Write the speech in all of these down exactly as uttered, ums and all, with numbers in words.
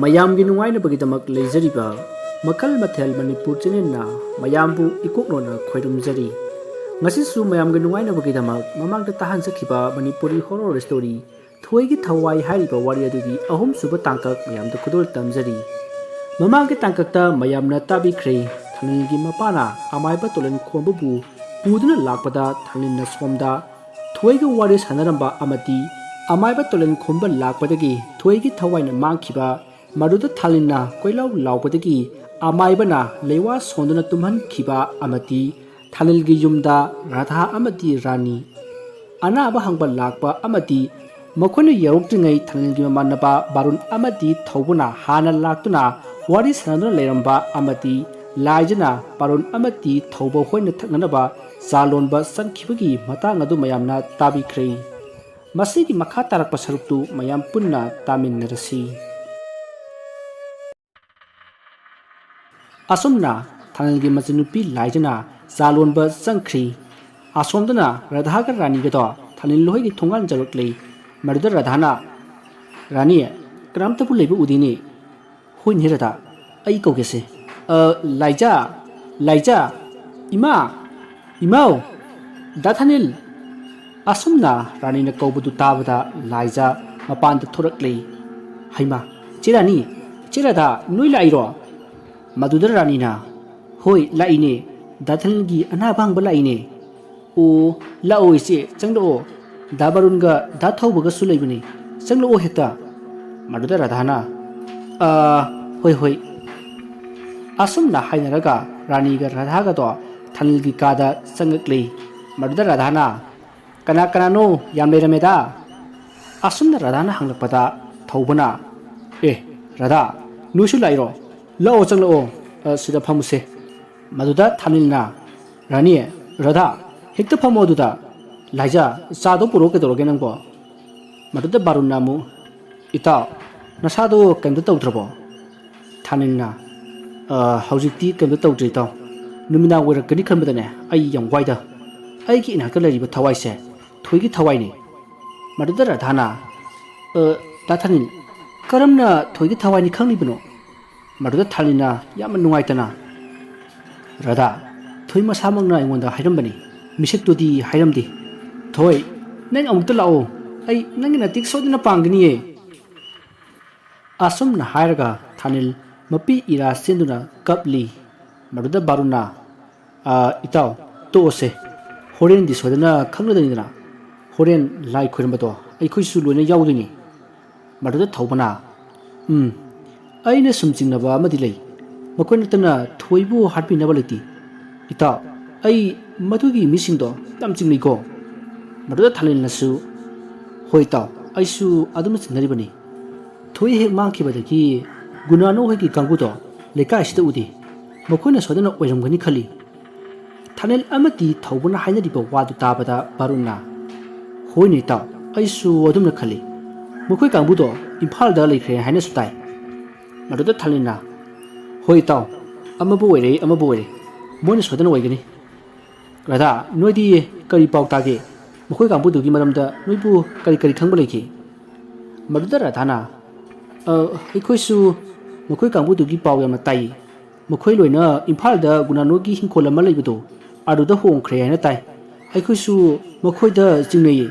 ꯃꯌꯥꯝꯒꯤ ꯅꯨꯡꯉꯥꯏꯅꯕꯒꯤꯗꯃꯛ ꯂꯩꯖꯔꯤꯕ ꯃꯈꯜ ꯃꯊꯦꯜ ꯃꯅꯤꯄꯨꯔ ꯆꯦꯅꯦꯜꯅ ꯃꯌꯥꯝꯕꯨ ꯏꯀꯣꯛꯅꯣꯅ ꯈꯣꯏꯔꯨꯝꯖꯔꯤ꯫ ꯉꯁꯤꯁꯨ ꯃꯌꯥꯝꯒꯤ ꯅꯨꯡꯉꯥꯏꯅꯕꯒꯤꯗꯃꯛ ꯃꯃꯥꯡꯗ ꯇꯥꯍꯟꯖꯈꯤꯕ ꯃꯅꯤꯄꯨꯔꯤ ꯍꯣꯔꯣꯔ ꯁ꯭ꯇꯣꯔꯤ ꯊꯣꯏꯒꯤ ꯊꯋꯥꯏ ꯍꯥꯏꯔꯤꯕ ꯋꯥꯔꯤ ꯑꯗꯨꯒꯤ ꯑꯍꯨꯝꯁꯨꯕ ꯇꯥꯡꯀꯛ ꯃꯌꯥꯝꯗ ꯈꯨꯗꯣꯜ ꯇꯝꯖꯔꯤ꯫ ꯃꯃꯥꯡꯒꯤ ꯇꯥꯡꯀꯛꯇ ꯃꯌꯥꯝꯅ ꯇꯥꯕꯤꯈ꯭ꯔꯦ, ꯊꯥꯅꯤꯜꯒꯤ ꯃꯄꯥꯅ ꯑꯃꯥꯏꯕ ꯇꯣꯂꯦꯟ ꯈꯣꯝꯕꯕꯨ ꯄꯨꯗꯨꯅ ꯂꯥꯛꯄꯗ ꯊꯥꯅꯤꯜꯅ ꯁꯣꯝꯗ ꯊꯣꯏꯒ ꯋꯥꯔꯤ ꯁꯥꯟꯅꯔꯝꯕ ꯑꯃꯗꯤ ꯑꯃꯥꯏꯕ ꯇꯣꯂꯦꯟ ꯈꯣꯝꯕ ꯂꯥꯛꯄꯗꯒꯤ ꯊꯣꯏꯒꯤ ꯊꯋꯥꯏꯅ ꯃꯥꯡꯈꯤꯕ, ꯃꯗꯨꯗ ꯊꯥꯅꯤꯜꯅ ꯀꯣꯏꯂꯥꯎ ꯂꯥꯎꯕꯗꯒꯤ ꯑꯃꯥꯏꯕꯅ ꯂꯩꯋꯥ ꯁꯣꯟꯗꯨꯅ ꯇꯨꯝꯍꯟꯈꯤꯕ ꯑꯃꯗꯤ ꯊꯥꯅꯤꯜꯒꯤ ꯌꯨꯝꯗ ꯔꯥꯙꯥ ꯑꯃꯗꯤ ꯔꯥꯅꯤ ꯑꯅꯥꯕ ꯍꯪꯕ ꯂꯥꯛꯄ ꯑꯃꯗꯤ ꯃꯈꯣꯏꯅ ꯌꯧꯔꯛꯇ꯭ꯔꯤꯉꯩ ꯊꯥꯅꯤꯜꯒꯤ ꯃꯃꯥꯟꯅꯕ ꯕꯥꯔꯨꯟ ꯑꯃꯗꯤ ꯊꯧꯕꯅ ꯍꯥꯟꯅ ꯂꯥꯛꯇꯨꯅ ꯋꯥꯔꯤ ꯁꯥꯟꯅꯗꯨꯅ ꯂꯩꯔꯝꯕ ꯑꯃꯗꯤ ꯂꯥꯏꯖꯅ ꯕꯥꯔꯨꯟ ꯑꯃꯗꯤ ꯊꯧꯕ ꯍꯣꯏꯅ ꯊꯛꯅꯅꯕ ꯆꯥ ꯂꯣꯟꯕ ꯆꯪꯈꯤꯕꯒꯤ ꯃꯇꯥꯡ ꯑꯗꯨ ꯃꯌꯥꯝꯅ ꯇꯥꯕꯤꯈ꯭ꯔꯦ꯫ ꯃꯁꯤꯒꯤ ꯃꯈꯥ ꯇꯥꯔꯛꯄ ꯁꯔꯨꯛꯇꯨ ꯃꯌꯥꯝ ꯄꯨꯟꯅ ꯇꯥꯃꯤꯟꯅꯔꯁꯤ꯫ ꯑꯁꯨꯝꯅ ꯊꯥꯅꯤꯜꯒꯤ ꯃꯆꯟꯅꯨꯄꯤ ꯂꯥꯏꯖꯅ ꯆꯥ ꯂꯣꯟꯕ ꯆꯪꯈ꯭ꯔꯤ꯫ ꯑꯁꯣꯝꯗꯅ ꯔꯥꯙꯥꯒ ꯔꯥꯅꯤꯒꯗꯣ ꯊꯥꯅꯤꯜ ꯍꯣꯏꯒꯤ ꯊꯣꯡꯒꯥꯟ ꯌꯧꯔꯛꯂꯤ꯫ ꯃꯗꯨꯗ ꯔꯥꯙꯥꯅ, "ꯔꯥꯅꯤ, ꯀꯅꯥꯝꯇꯕꯨ ꯂꯩꯕ ꯎꯗꯦꯅꯦ꯫" "ꯍꯣꯏꯅꯦ ꯔꯥꯙꯥ, ꯑꯩ ꯀꯧꯒꯦꯁꯦ꯫ ꯑ, ꯂꯥꯏꯖꯥ, ꯂꯥꯏꯖꯥ, ꯏꯃꯥ, ꯏꯃꯥꯎ, ꯗꯥ ꯊꯥꯅꯤꯜ!" ꯑꯁꯨꯝꯅ ꯔꯥꯅꯤꯅ ꯀꯧꯕꯗꯨ ꯇꯥꯕꯗ ꯂꯥꯏꯖꯥ ꯃꯄꯥꯟꯗ ꯊꯣꯔꯛꯂꯦ꯫ "ꯍꯩꯃꯥ, ꯆꯦ ꯔꯥꯅꯤ, ꯆꯦ ꯔꯥꯙꯥ, ꯅꯣꯏ ꯂꯥꯛꯏꯔꯣ?" ꯃꯗꯨꯗ ꯔꯥꯅꯤꯅ, "ꯍꯣꯏ, ꯂꯥꯛꯏꯅꯦ꯫ ꯗꯥ ꯊꯥꯅꯤꯜꯒꯤ ꯑꯅꯥꯕ ꯍꯪꯕ ꯂꯥꯛꯏꯅꯦ꯫" "ꯑꯣ, ꯂꯥꯛꯑꯣ ꯏꯆꯦ, ꯆꯪꯂꯛꯑꯣ꯫ ꯗꯥ ꯕꯥꯔꯨꯟꯒ ꯗꯥ ꯊꯧꯕꯒꯁꯨ ꯂꯩꯕꯅꯤ꯫ ꯆꯪꯂꯛꯑꯣ ꯍꯦꯛꯇ꯫" ꯃꯗꯨꯗ ꯔꯥꯙꯥꯅ, "ꯑꯥ, ꯍꯣꯏ, ꯍꯣꯏ꯫" ꯑꯁꯨꯝꯅ ꯍꯥꯏꯅꯔꯒ ꯔꯥꯅꯤꯒ ꯔꯥꯙꯥꯒꯗꯣ ꯊꯥꯅꯤꯜꯒꯤ ꯀꯥꯗ ꯆꯪꯉꯛꯂꯤ꯫ ꯃꯗꯨꯗ ꯔꯥꯙꯥꯅ, "ꯀꯅꯥ ꯀꯅꯥꯅꯣ ꯌꯥꯝ ꯂꯩꯔꯝꯃꯦꯗ?" ꯑꯁꯨꯝꯅ ꯔꯥꯙꯥꯅ ꯍꯪꯂꯛꯄꯗ ꯊꯧꯕꯅ, "ꯑꯦ, ꯔꯥꯙꯥ, ꯅꯣꯏꯁꯨ ꯂꯥꯛꯏꯔꯣ? ꯂꯥꯛꯑꯣ, ꯆꯪꯂꯛꯑꯣ꯫ ꯑ, ꯁꯤꯗ ꯐꯝꯃꯨꯁꯦ꯫" ꯃꯗꯨꯗ ꯊꯥꯅꯤꯜꯅ, "ꯔꯥꯅꯤ, ꯔꯥꯙꯥ, ꯍꯦꯛꯇ ꯐꯝꯃꯣ ꯑꯗꯨꯗ꯫ ꯂꯥꯏꯖꯥ, ꯆꯥꯗꯣ ꯄꯨꯔꯛꯑꯣ, ꯀꯩꯗꯧꯔꯒꯦ ꯅꯪꯕꯣ?" ꯃꯗꯨꯗ ꯕꯥꯔꯨꯟꯅ ꯑꯃꯨꯛ, "ꯏꯇꯥꯎ, ꯅꯁꯥꯗꯣ ꯀꯩꯝꯇ ꯇꯧꯗ꯭ꯔꯕꯣ?" ꯊꯥꯅꯤꯜꯅ, "ꯑ, ꯍꯧꯖꯤꯛꯇꯤ ꯀꯩꯝꯇ ꯇꯧꯗ꯭ꯔꯦ ꯏꯇꯥꯎ꯫ ꯅꯨꯃꯤꯗꯥꯡ ꯑꯣꯏꯔꯛꯀꯅꯤ ꯈꯟꯕꯗꯅꯦ ꯑꯩ ꯌꯥꯝ ꯋꯥꯏꯗ꯫ ꯑꯩꯒꯤ ꯏꯅꯥꯛꯇ ꯂꯩꯔꯤꯕ ꯊꯋꯥꯏꯁꯦ ꯊꯣꯏꯒꯤ ꯊꯋꯥꯏꯅꯤ꯫" ꯃꯗꯨꯗ ꯔꯥꯙꯥꯅ, "ꯑ, ꯗꯥ ꯊꯥꯅꯤꯜ, "ꯀꯔꯝꯅ ꯊꯣꯏꯒꯤ ꯊꯋꯥꯏꯅꯤ ꯈꯪꯂꯤꯕꯅꯣ?" ꯃꯗꯨꯗ ꯊꯥꯅꯤꯜꯅ ꯌꯥꯝꯅ ꯅꯨꯡꯉꯥꯏꯇꯅ, "ꯔꯥꯙꯥ, ꯊꯣꯏ ꯃꯁꯥꯃꯛꯅ ꯑꯩꯉꯣꯟꯗ ꯍꯥꯏꯔꯝꯕꯅꯤ, ꯃꯤꯁꯛꯇꯨꯗꯤ ꯍꯥꯏꯔꯝꯗꯦ꯫ ꯊꯣꯏ, ꯅꯪ ꯑꯃꯨꯛꯇ ꯂꯥꯛꯑꯣ, ꯑꯩ ꯅꯪꯒꯤ ꯃꯇꯦꯡ ꯁꯣꯏꯗꯅ ꯄꯥꯡꯒꯅꯤꯌꯦ"꯫ ꯑꯁꯨꯝꯅ ꯍꯥꯏꯔꯒ ꯊꯥꯅꯤꯜ ꯃꯄꯤ ꯏꯔꯥ ꯆꯦꯟꯗꯨꯅ ꯀꯞꯂꯤ꯫ ꯃꯗꯨꯗ ꯕꯥꯔꯨꯅ, "ꯑ, ꯏꯇꯥꯎ, ꯇꯣꯛꯑꯁꯦ꯫ ꯍꯣꯔꯦꯟꯗꯤ ꯁꯣꯏꯗꯅ ꯈꯪꯂꯗꯅꯤꯗꯅ꯫ ꯍꯣꯔꯦꯟ ꯂꯥꯏ ꯈꯣꯏꯔꯝꯕꯗꯣ ꯑꯩꯈꯣꯏꯁꯨ ꯂꯣꯏꯅ ꯌꯥꯎꯗꯣꯏꯅꯤ"꯫ ꯃꯗꯨꯗ ꯊꯧꯕꯅ, "ꯎꯝ, ꯑꯩꯅ ꯁꯨꯝ ꯆꯤꯡꯅꯕ ꯑꯃꯗꯤ ꯂꯩ꯫ ꯃꯈꯣꯏ ꯅꯠꯇꯅ ꯊꯣꯏꯕꯨ ꯍꯥꯠꯄꯤꯅꯕ ꯂꯩꯇꯦ꯫ ꯏꯇꯥꯎ, ꯑꯩ ꯃꯗꯨꯒꯤ ꯃꯤꯁꯤꯡꯗꯣ ꯌꯥꯝ ꯆꯤꯡꯅꯩꯀꯣ"꯫ ꯃꯗꯨꯗ ꯊꯥꯅꯤꯜꯅꯁꯨ, "ꯍꯣꯏ ꯏꯇꯥꯎ, ꯑꯩꯁꯨ ꯑꯗꯨꯝꯅ ꯆꯤꯡꯅꯔꯤꯕꯅꯤ꯫ ꯊꯣꯏ ꯍꯦꯛ ꯃꯥꯡꯈꯤꯕꯗꯒꯤ ꯒꯨꯅꯥꯅꯨ ꯍꯣꯏꯒꯤ ꯀꯥꯡꯕꯨꯗꯣ ꯂꯩꯀꯥꯏꯁꯤꯗ ꯎꯗꯦ꯫ ꯃꯈꯣꯏꯅ ꯁꯣꯏꯗꯅ ꯑꯣꯏꯔꯝꯒꯅꯤ ꯈꯜꯂꯤ"꯫ ꯊꯥꯅꯤꯜ ꯑꯃꯗꯤ ꯊꯧꯕꯅ ꯍꯥꯏꯅꯔꯤꯕ ꯋꯥꯗꯨ ꯇꯥꯕꯗ ꯕꯥꯔꯨꯟꯅ, "ꯍꯣꯏꯅꯦ ꯏꯇꯥꯎ, ꯑꯩꯁꯨ ꯑꯗꯨꯝꯅ ꯈꯜꯂꯤ꯫ ꯃꯈꯣꯏ ꯀꯥꯡꯕꯨꯗꯣ ꯏꯝꯐꯥꯜꯗ ꯂꯩꯈ꯭ꯔꯦ ꯍꯥꯏꯅꯁꯨ ꯇꯥꯏ"꯫ ꯃꯗꯨꯗ ꯊꯥꯅꯤꯜꯅ, "ꯍꯣꯏ ꯏꯇꯥꯎ, ꯑꯃꯕꯨ ꯑꯣꯏꯔꯦ, ꯑꯃꯕꯨ ꯑꯣꯏꯔꯦ, ꯃꯣꯏꯅ ꯁꯣꯏꯗꯅ ꯑꯣꯏꯒꯅꯤ꯫ ꯔꯥꯙꯥ, ꯅꯣꯏꯗꯤ ꯀꯔꯤ ꯄꯥꯎ ꯇꯥꯒꯦ? ꯃꯈꯣꯏ ꯀꯥꯡꯕꯨꯗꯨꯒꯤ ꯃꯔꯝꯗ ꯅꯣꯏꯕꯨ ꯀꯔꯤ ꯀꯔꯤ ꯈꯪꯕ ꯂꯩꯒꯦ?" ꯃꯗꯨꯗ ꯔꯥꯙꯥꯅ, "ꯑ, ꯑꯩꯈꯣꯏꯁꯨ ꯃꯈꯣꯏ ꯀꯥꯡꯕꯨꯗꯨꯒꯤ ꯄꯥꯎ ꯌꯥꯝꯅ ꯇꯥꯏ꯫ ꯃꯈꯣꯏ ꯂꯣꯏꯅ ꯏꯝꯐꯥꯜꯗ ꯒꯨꯅꯥꯅꯣꯒꯤ ꯍꯤꯡꯈꯣꯜ ꯑꯃ ꯂꯩꯕꯗꯣ, ꯑꯗꯨꯗ ꯍꯣꯡꯈ꯭ꯔꯦ ꯍꯥꯏꯅ ꯇꯥꯏ꯫ ꯑꯩꯈꯣꯏꯁꯨ ꯃꯈꯣꯏꯗ ꯆꯤꯡꯅꯩꯌꯦ"꯫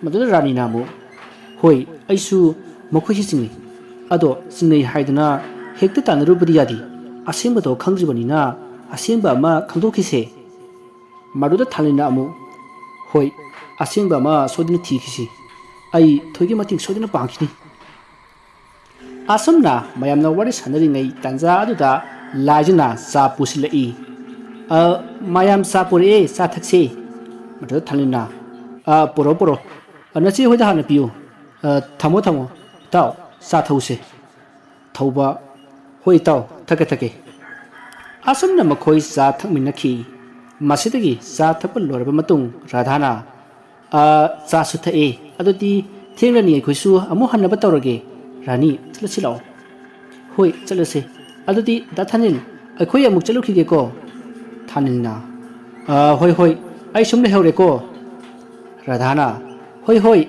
ꯃꯗꯨꯗ ꯔꯥꯅꯤꯅ ꯑꯃꯨꯛ, "ꯍꯣꯏ, ꯑꯩꯁꯨ ꯃꯈꯣꯏꯁꯤ ꯆꯤꯡꯅꯩ꯫ ꯑꯗꯣ ꯆꯤꯡꯅꯩ ꯍꯥꯏꯗꯅ ꯍꯦꯛꯇ ꯇꯥꯟꯅꯔꯨꯕꯗꯤ ꯌꯥꯗꯦ꯫ ꯑꯁꯦꯡꯕꯗꯣ ꯈꯪꯗ꯭ꯔꯤꯕꯅꯤꯅ ꯑꯁꯦꯡꯕ ꯑꯃ ꯈꯪꯗꯣꯛꯈꯤꯁꯦ"꯫ ꯃꯗꯨꯗ ꯊꯥꯅꯤꯜꯅ ꯑꯃꯨꯛ, "ꯍꯣꯏ, ꯑꯁꯦꯡꯕ ꯑꯃ ꯁꯣꯏꯗꯅ ꯊꯤꯈꯤꯁꯤ꯫ ꯑꯩ ꯊꯣꯏꯒꯤ ꯃꯇꯦꯡ ꯁꯣꯏꯗꯅ ꯄꯥꯡꯈꯤꯅꯤ"꯫ ꯑꯁꯨꯝꯅ ꯃꯌꯥꯝꯅ ꯋꯥꯔꯤ ꯁꯥꯟꯅꯔꯤꯉꯩ ꯇꯥꯟꯖꯥ ꯑꯗꯨꯗ ꯂꯥꯏꯖꯅ ꯆꯥ ꯄꯨꯁꯤꯜꯂꯛꯏ꯫ "ꯑ, ꯃꯌꯥꯝ ꯆꯥ ꯄꯨꯔꯛꯑꯦ, ꯆꯥ ꯊꯛꯁꯦ"꯫ ꯃꯗꯨꯗ ꯊꯥꯅꯤꯜꯅ, "ꯑ, ꯄꯨꯔꯛꯑꯣ, ꯄꯨꯔꯛꯑꯣ꯫ ꯑ, ꯅꯆꯦ ꯍꯣꯏꯗ ꯍꯥꯟꯅ ꯄꯤꯌꯨ꯫ ꯑ, ꯊꯝꯃꯣ, ꯊꯝꯃꯣ꯫ ꯏꯇꯥꯎ, ꯆꯥ ꯊꯛꯎꯁꯦ"꯫ ꯊꯧꯕ, "ꯍꯣꯏ ꯏꯇꯥꯎ, ꯊꯛꯀꯦ, ꯊꯛꯀꯦ"꯫ ꯑꯁꯨꯝꯅ ꯃꯈꯣꯏ ꯆꯥ ꯊꯛꯃꯤꯟꯅꯈꯤ꯫ ꯃꯁꯤꯗꯒꯤ ꯆꯥ ꯊꯛꯄ ꯂꯣꯏꯔꯕ ꯃꯇꯨꯡ ꯔꯥꯙꯥꯅ, "ꯑ, ꯆꯥꯁꯨ ꯊꯛꯑꯦ, ꯑꯗꯨꯗꯤ ꯊꯦꯡꯂꯅꯤ, ꯑꯩꯈꯣꯏꯁꯨ ꯑꯃꯨꯛ ꯍꯟꯅꯕ ꯇꯧꯔꯒꯦ꯫ ꯔꯥꯅꯤ, ꯆꯠꯂꯁꯤ ꯂꯥꯛꯑꯣ"꯫ "ꯍꯣꯏ, ꯆꯠꯂꯁꯦ꯫ ꯑꯗꯨꯗꯤ ꯗꯥ ꯊꯥꯅꯤꯜ, ꯑꯩꯈꯣꯏ ꯑꯃꯨꯛ ꯆꯠꯂꯨꯈꯤꯒꯦꯀꯣ"꯫ ꯊꯥꯅꯤꯜꯅ, "ꯑ, ꯍꯣꯏ, ꯍꯣꯏ, ꯑꯩ ꯁꯨꯝ ꯂꯩꯍꯧꯔꯦꯀꯣ"꯫ ꯔꯥꯙꯥꯅ, "ꯍꯣꯏ, ꯍꯣꯏ"꯫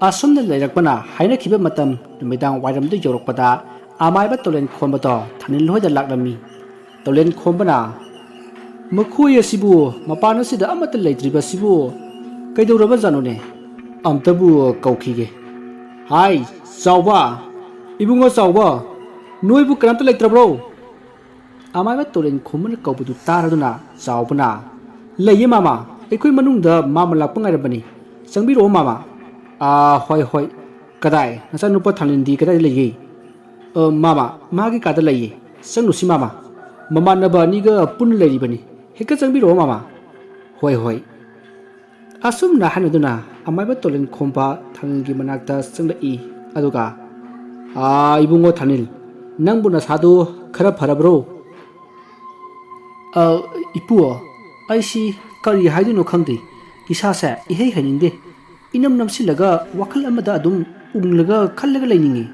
ꯑꯁꯨꯝꯅ ꯂꯩꯔꯛꯄꯅ ꯍꯥꯏꯅꯈꯤꯕ ꯃꯇꯝ ꯅꯨꯃꯤꯗꯥꯡ ꯋꯥꯏꯔꯝꯗ ꯌꯧꯔꯛꯄꯗ ꯑꯃꯥꯏꯕ ꯇꯣꯂꯦꯟ ꯈꯣꯝꯕꯗꯣ ꯊꯥꯅꯤꯜ ꯍꯣꯏꯗ ꯂꯥꯛꯂꯝꯃꯤ꯫ ꯇꯣꯂꯦꯟ ꯈꯣꯝꯕꯅ, "ꯃꯈꯣꯏ ꯑꯁꯤꯕꯨ ꯃꯄꯥꯟ ꯑꯁꯤꯗ ꯑꯃꯠꯇ ꯂꯩꯇ꯭ꯔꯤꯕꯁꯤꯕꯨ ꯀꯩꯗꯧꯔꯕꯖꯥꯠꯅꯣꯅꯦ? ꯑꯝꯇꯕꯨ ꯀꯧꯈꯤꯒꯦ꯫ ꯍꯥꯏ, ꯆꯥꯎꯕ! ꯏꯕꯨꯡꯉꯣ ꯆꯥꯎꯕ! ꯅꯣꯏꯕꯨ ꯀꯅꯥꯝꯇ ꯂꯩꯇ꯭ꯔꯕ꯭ꯔꯣ?" ꯑꯃꯥꯏꯕ ꯇꯣꯔꯦꯟ ꯈꯨꯝꯕꯅ ꯀꯧꯕꯗꯨ ꯇꯥꯔꯗꯨꯅ ꯆꯥꯎꯕꯅ, "ꯂꯩꯌꯦ ꯃꯥꯃ, ꯑꯩꯈꯣꯏ ꯃꯅꯨꯡꯗ ꯃꯥꯃ ꯂꯥꯛꯄ ꯉꯥꯏꯔꯝꯕꯅꯤ, ꯆꯪꯕꯤꯔꯛꯑꯣ ꯃꯥꯃ꯫" "ꯑꯥ, ꯍꯣꯏ ꯍꯣꯏ, ꯀꯗꯥꯏ, ꯅꯆꯥꯅꯨꯄꯥ ꯊꯥꯡꯂꯦꯟꯗꯤ ꯀꯗꯥꯏꯗ ꯂꯩꯒꯦ?" "ꯑ, ꯃꯥꯃ, ꯃꯥꯒꯤ ꯀꯥꯗ ꯂꯩꯌꯦ, ꯆꯪꯂꯨꯁꯤ ꯃꯥꯃ, ꯃꯃꯥꯟꯅꯕ ꯑꯅꯤꯒ ꯄꯨꯟꯅ ꯂꯩꯔꯤꯕꯅꯤ, ꯍꯦꯛꯇ ꯆꯪꯕꯤꯔꯛꯑꯣ ꯃꯥꯃ꯫" "ꯍꯣꯏ ꯍꯣꯏ꯫" ꯑꯁꯨꯝꯅ ꯍꯥꯏꯅꯗꯨꯅ ꯑꯃꯥꯏꯕ ꯇꯣꯂꯦꯟ ꯈꯣꯝꯕ ꯊꯥꯡꯂꯦꯟꯒꯤ ꯃꯅꯥꯛꯇ ꯆꯪꯂꯛꯏ꯫ ꯑꯗꯨꯒ, "ꯑꯥ, ꯏꯕꯨꯡꯉꯣ ꯊꯥꯡꯂꯦꯟ, ꯅꯪꯕꯨ ꯅꯁꯥꯗꯨ ꯈꯔ ꯐꯔꯕ꯭ꯔꯣ?" "ꯑ, ꯏꯄꯨ, ꯑꯩꯁꯤ ꯀꯔꯤ ꯍꯥꯏꯗꯣꯏꯅꯣ ꯈꯪꯗꯦ, ꯏꯁꯥꯁꯦ ꯏꯍꯩ ꯍꯩꯅꯤꯡꯗꯦ, ꯏꯅꯝ ꯅꯝꯁꯤꯜꯂꯒ ꯋꯥꯈꯜ ꯑꯃꯗ ꯑꯗꯨꯝ ꯎꯪꯂꯒ ꯈꯜꯂꯒ ꯂꯩꯅꯤꯡꯉꯤ꯫"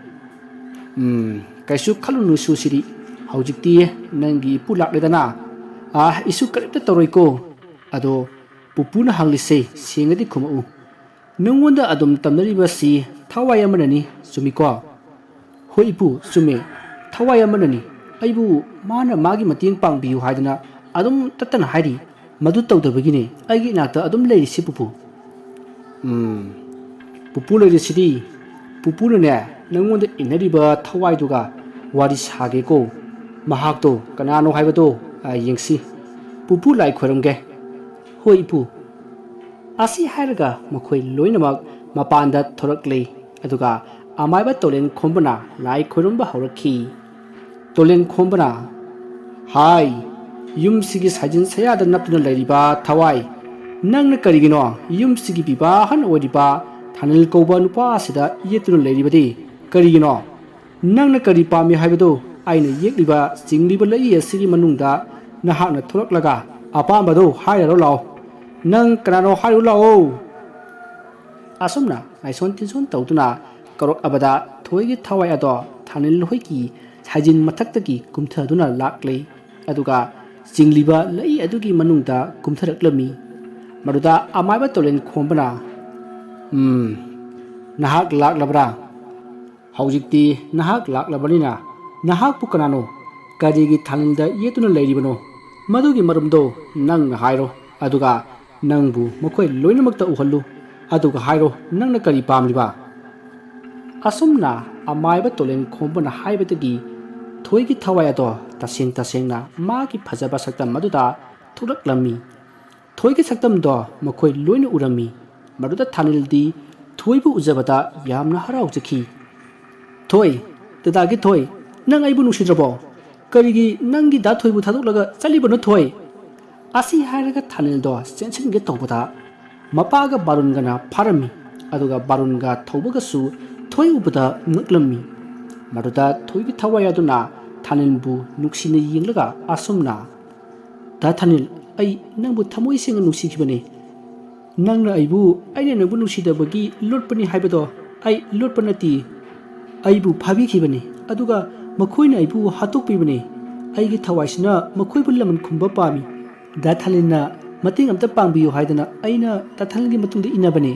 "ꯎꯝ, ꯀꯩꯁꯨ ꯈꯜꯂꯨꯅꯨ ꯁꯨꯁꯤꯔꯤ, ꯍꯧꯖꯤꯛꯇꯤ ꯅꯪꯒꯤ ꯏꯄꯨ ꯂꯥꯛꯂꯦꯗꯅ, ꯑꯥ, ꯏꯁꯨ ꯀꯔꯤꯝꯇ ꯇꯧꯔꯣꯏꯀꯣ꯫ ꯑꯗꯣ ꯄꯨꯄꯨꯅ ꯍꯪꯂꯤꯁꯦ ꯁꯦꯡꯅꯗꯤ ꯈꯨꯝꯃꯛꯎ꯫ ꯅꯪꯉꯣꯟꯗ ꯑꯗꯨꯝ ꯇꯝꯅꯔꯤꯕꯁꯤ ꯊꯋꯥꯏ ꯑꯃꯅꯅꯤ, ꯆꯨꯝꯃꯤꯀꯣ?" "ꯍꯣꯏ ꯏꯄꯨ, ꯆꯨꯝꯃꯦ꯫ ꯊꯋꯥꯏ ꯑꯃꯅꯅꯤ꯫ ꯑꯩꯕꯨ ꯃꯥꯅ ꯃꯥꯒꯤ ꯃꯇꯦꯡ ꯄꯥꯡꯕꯤꯌꯨ ꯍꯥꯏꯗꯅ ꯑꯗꯨꯝ ꯇꯠꯇꯅ ꯍꯥꯏꯔꯤ꯫ ꯃꯗꯨ ꯇꯧꯗꯕꯒꯤꯅꯦ ꯑꯩꯒꯤ ꯏꯅꯥꯛꯇ ꯑꯗꯨꯝ ꯂꯩꯔꯤꯁꯤ ꯄꯨꯄꯨ꯫" "ꯎꯝ, ꯄꯨꯄꯨ ꯂꯩꯔꯤꯁꯤꯗꯤ꯫ ꯄꯨꯄꯨꯅꯅꯦ, ꯅꯪꯉꯣꯟꯗ ꯏꯟꯅꯔꯤꯕ ꯊꯋꯥꯏꯗꯨꯒ ꯋꯥꯔꯤ ꯁꯥꯒꯦꯀꯣ꯫ ꯃꯍꯥꯛꯇꯣ ꯀꯅꯥꯅꯣ ꯍꯥꯏꯕꯗꯣ, ꯑ, ꯌꯦꯡꯁꯤ꯫ ꯄꯨꯄꯨ ꯂꯥꯏ ꯈꯣꯏꯔꯝꯒꯦ꯫" "ꯍꯣꯏ ꯏꯄꯨ꯫" ꯑꯁꯤ ꯍꯥꯏꯔꯒ ꯃꯈꯣꯏ ꯂꯣꯏꯅꯃꯛ ꯃꯄꯥꯟꯗ ꯊꯣꯔꯛꯂꯦ꯫ ꯑꯗꯨꯒ ꯑꯃꯥꯏꯕ ꯇꯣꯂꯦꯟ ꯈꯣꯝꯕꯅ ꯂꯥꯏ ꯈꯣꯏꯔꯝꯕ ꯍꯧꯔꯛꯈꯤ꯫ ꯇꯣꯂꯦꯟ ꯈꯣꯝꯕꯅ, "ꯍꯥꯏ, ꯌꯨꯝꯁꯤꯒꯤ ꯁꯥꯏꯖꯤꯟ ꯁꯌꯥꯗ ꯅꯞꯇꯨꯅ ꯂꯩꯔꯤꯕ ꯊꯋꯥꯏ, ꯅꯪꯅ ꯀꯔꯤꯒꯤꯅꯣ ꯌꯨꯝꯁꯤꯒꯤ ꯄꯤꯕꯥꯍꯟ ꯑꯣꯏꯔꯤꯕ ꯊꯥꯅꯤꯜ ꯀꯧꯕ ꯅꯨꯄꯥ ꯑꯁꯤꯗ ꯌꯦꯠꯇꯨꯅ ꯂꯩꯔꯤꯕꯗꯤ ꯀꯔꯤꯒꯤꯅꯣ? ꯅꯪꯅ ꯀꯔꯤ ꯄꯥꯝꯃꯤ ꯍꯥꯏꯕꯗꯨ ꯑꯩꯅ ꯌꯦꯛꯂꯤꯕ ꯆꯤꯡꯂꯤꯕ ꯂꯩꯏ ꯑꯁꯤꯒꯤ ꯃꯅꯨꯡꯗ ꯅꯍꯥꯛꯅ ꯊꯣꯛꯂꯛꯂꯒ ꯑꯄꯥꯝꯕꯗꯨ ꯍꯥꯏꯔꯔꯣ ꯂꯥꯛꯑꯣ꯫ ꯅꯪ ꯀꯅꯥꯅꯣ ꯍꯥꯏꯔꯨ ꯂꯥꯛꯑꯣ꯫" ꯑꯁꯨꯝꯅ ꯉꯥꯏꯁꯣꯟ ꯇꯤꯟꯁꯣꯟ ꯇꯧꯗꯨꯅ ꯀꯧꯔꯛꯂꯕꯗ ꯊꯣꯏꯒꯤ ꯊꯋꯥꯏ ꯑꯗꯣ ꯊꯥꯅꯤꯜ ꯍꯣꯏꯒꯤ ꯁꯥꯏꯖꯤꯟ ꯃꯊꯛꯇꯒꯤ ꯀꯨꯝꯊꯗꯨꯅ ꯂꯥꯛꯂꯦ꯫ ꯑꯗꯨꯒ ꯆꯤꯡꯂꯤꯕ ꯂꯩ ꯑꯗꯨꯒꯤ ꯃꯅꯨꯡꯗ ꯀꯨꯝꯊꯔꯛꯂꯝꯃꯤ꯫ ꯃꯗꯨꯗ ꯑꯃꯥꯏꯕ ꯇꯣꯂꯦꯟ ꯈꯣꯝꯕꯅ, "ꯎꯝ, ꯅꯍꯥꯛ ꯂꯥꯛꯂꯕ꯭ꯔꯥ? ꯍꯧꯖꯤꯛꯇꯤ ꯅꯍꯥꯛ ꯂꯥꯛꯂꯕꯅꯤꯅ, ꯅꯍꯥꯛꯄꯨ ꯀꯅꯥꯅꯣ, ꯀꯔꯤꯒꯤ ꯊꯥꯅꯤꯜꯗ ꯌꯦꯠꯇꯨꯅ ꯂꯩꯔꯤꯕꯅꯣ? ꯃꯗꯨꯒꯤ ꯃꯔꯝꯗꯣ ꯅꯪꯅ ꯍꯥꯏꯔꯣ, ꯑꯗꯨꯒ ꯅꯪꯕꯨ ꯃꯈꯣꯏ ꯂꯣꯏꯅꯃꯛꯇ ꯎꯍꯜꯂꯨ, ꯑꯗꯨꯒ ꯍꯥꯏꯔꯣ, ꯅꯪꯅ ꯀꯔꯤ ꯄꯥꯝꯂꯤꯕ? ꯑꯁꯨꯝꯅ ꯑꯃꯥꯏꯕ ꯇꯣꯂꯦꯟ ꯈꯣꯝꯕꯅ ꯍꯥꯏꯕꯗꯒꯤ ꯊꯣꯏꯒꯤ ꯊꯋꯥꯏ ꯑꯗꯣ ꯇꯁꯦꯡ ꯇꯁꯦꯡꯅ ꯃꯥꯒꯤ ꯐꯖꯕ ꯁꯛꯇꯝ ꯑꯗꯨꯗ ꯊꯣꯛꯂꯛꯂꯝꯃꯤ꯫ ꯊꯣꯏꯒꯤ ꯁꯛꯇꯝꯗꯣ ꯃꯈꯣꯏ ꯂꯣꯏꯅ ꯎꯔꯝꯃꯤ꯫ ꯃꯗꯨꯗ ꯊꯥꯅꯤꯜꯗꯤ ꯊꯣꯏꯕꯨ ꯎꯖꯕꯗ ꯌꯥꯝꯅ ꯍꯔꯥꯎꯖꯈꯤ꯫ "ꯊꯣꯏ, ꯗꯗꯥꯒꯤ ꯊꯣꯏ, ꯅꯪ ꯑꯩꯕꯨ ꯅꯨꯡꯁꯤꯗ꯭ꯔꯕꯣ? ꯀꯔꯤꯒꯤ ꯅꯪꯒꯤ ꯗꯥ ꯊꯣꯏꯕꯨ ꯊꯥꯗꯣꯛꯂꯒ ꯆꯠꯂꯤꯕꯅꯣ, ꯊꯣꯏ?" ꯑꯁꯤ ꯍꯥꯏꯔꯒ ꯊꯥꯅꯤꯜꯗꯣ ꯆꯦꯟꯁꯤꯟꯒꯦ ꯇꯧꯕꯗ, ꯃꯄꯥꯒ ꯕꯥꯔꯨꯟꯒꯅ ꯐꯥꯔꯝꯃꯤ꯫ ꯑꯗꯨꯒ ꯕꯥꯔꯨꯟꯒ ꯊꯧꯕꯒꯁꯨ ꯊꯣꯏ ꯎꯕꯗ ꯉꯛꯂꯝꯃꯤ꯫ ꯃꯗꯨꯗ ꯊꯣꯏꯒꯤ ꯊꯋꯥꯏ ꯑꯗꯨꯅ ꯊꯥꯅꯤꯜꯕꯨ ꯅꯨꯡꯁꯤꯅ ꯌꯦꯡꯂꯒ ꯑꯁꯨꯝꯅ, "ꯗꯥ ꯊꯥꯅꯤꯜ, ꯑꯩ ꯅꯪꯕꯨ ꯊꯃꯣꯏ ꯁꯦꯡꯅ ꯅꯨꯡꯁꯤꯈꯤꯕꯅꯤ꯫ ꯅꯪꯅ ꯑꯩꯕꯨ, ꯑꯩꯅ ꯅꯪꯕꯨ ꯅꯨꯡꯁꯤꯗꯕꯒꯤ ꯂꯣꯠꯄꯅꯤ ꯍꯥꯏꯕꯗꯣ ꯑꯩ ꯂꯣꯠꯄ ꯅꯠꯇꯦ꯫ ꯑꯩꯕꯨ ꯐꯥꯕꯤꯈꯤꯕꯅꯤ, ꯑꯗꯨꯒ ꯃꯈꯣꯏꯅ ꯑꯩꯕꯨ ꯍꯥꯠꯇꯣꯛꯄꯤꯕꯅꯤ꯫ ꯑꯩꯒꯤ ꯊꯋꯥꯏꯁꯤꯅ ꯃꯈꯣꯏꯕꯨ ꯂꯃꯟ ꯈꯨꯝꯕ ꯄꯥꯝꯃꯤ꯫ ꯗꯥ ꯊꯥꯅꯤꯜꯅ ꯃꯇꯦꯡ ꯑꯝꯇ ꯄꯥꯡꯕꯤꯌꯨ ꯍꯥꯏꯗꯅ ꯑꯩꯅ ꯗꯥ ꯊꯥꯅꯤꯜꯒꯤ ꯃꯇꯨꯡꯗ ꯏꯟꯅꯕꯅꯤ꯫"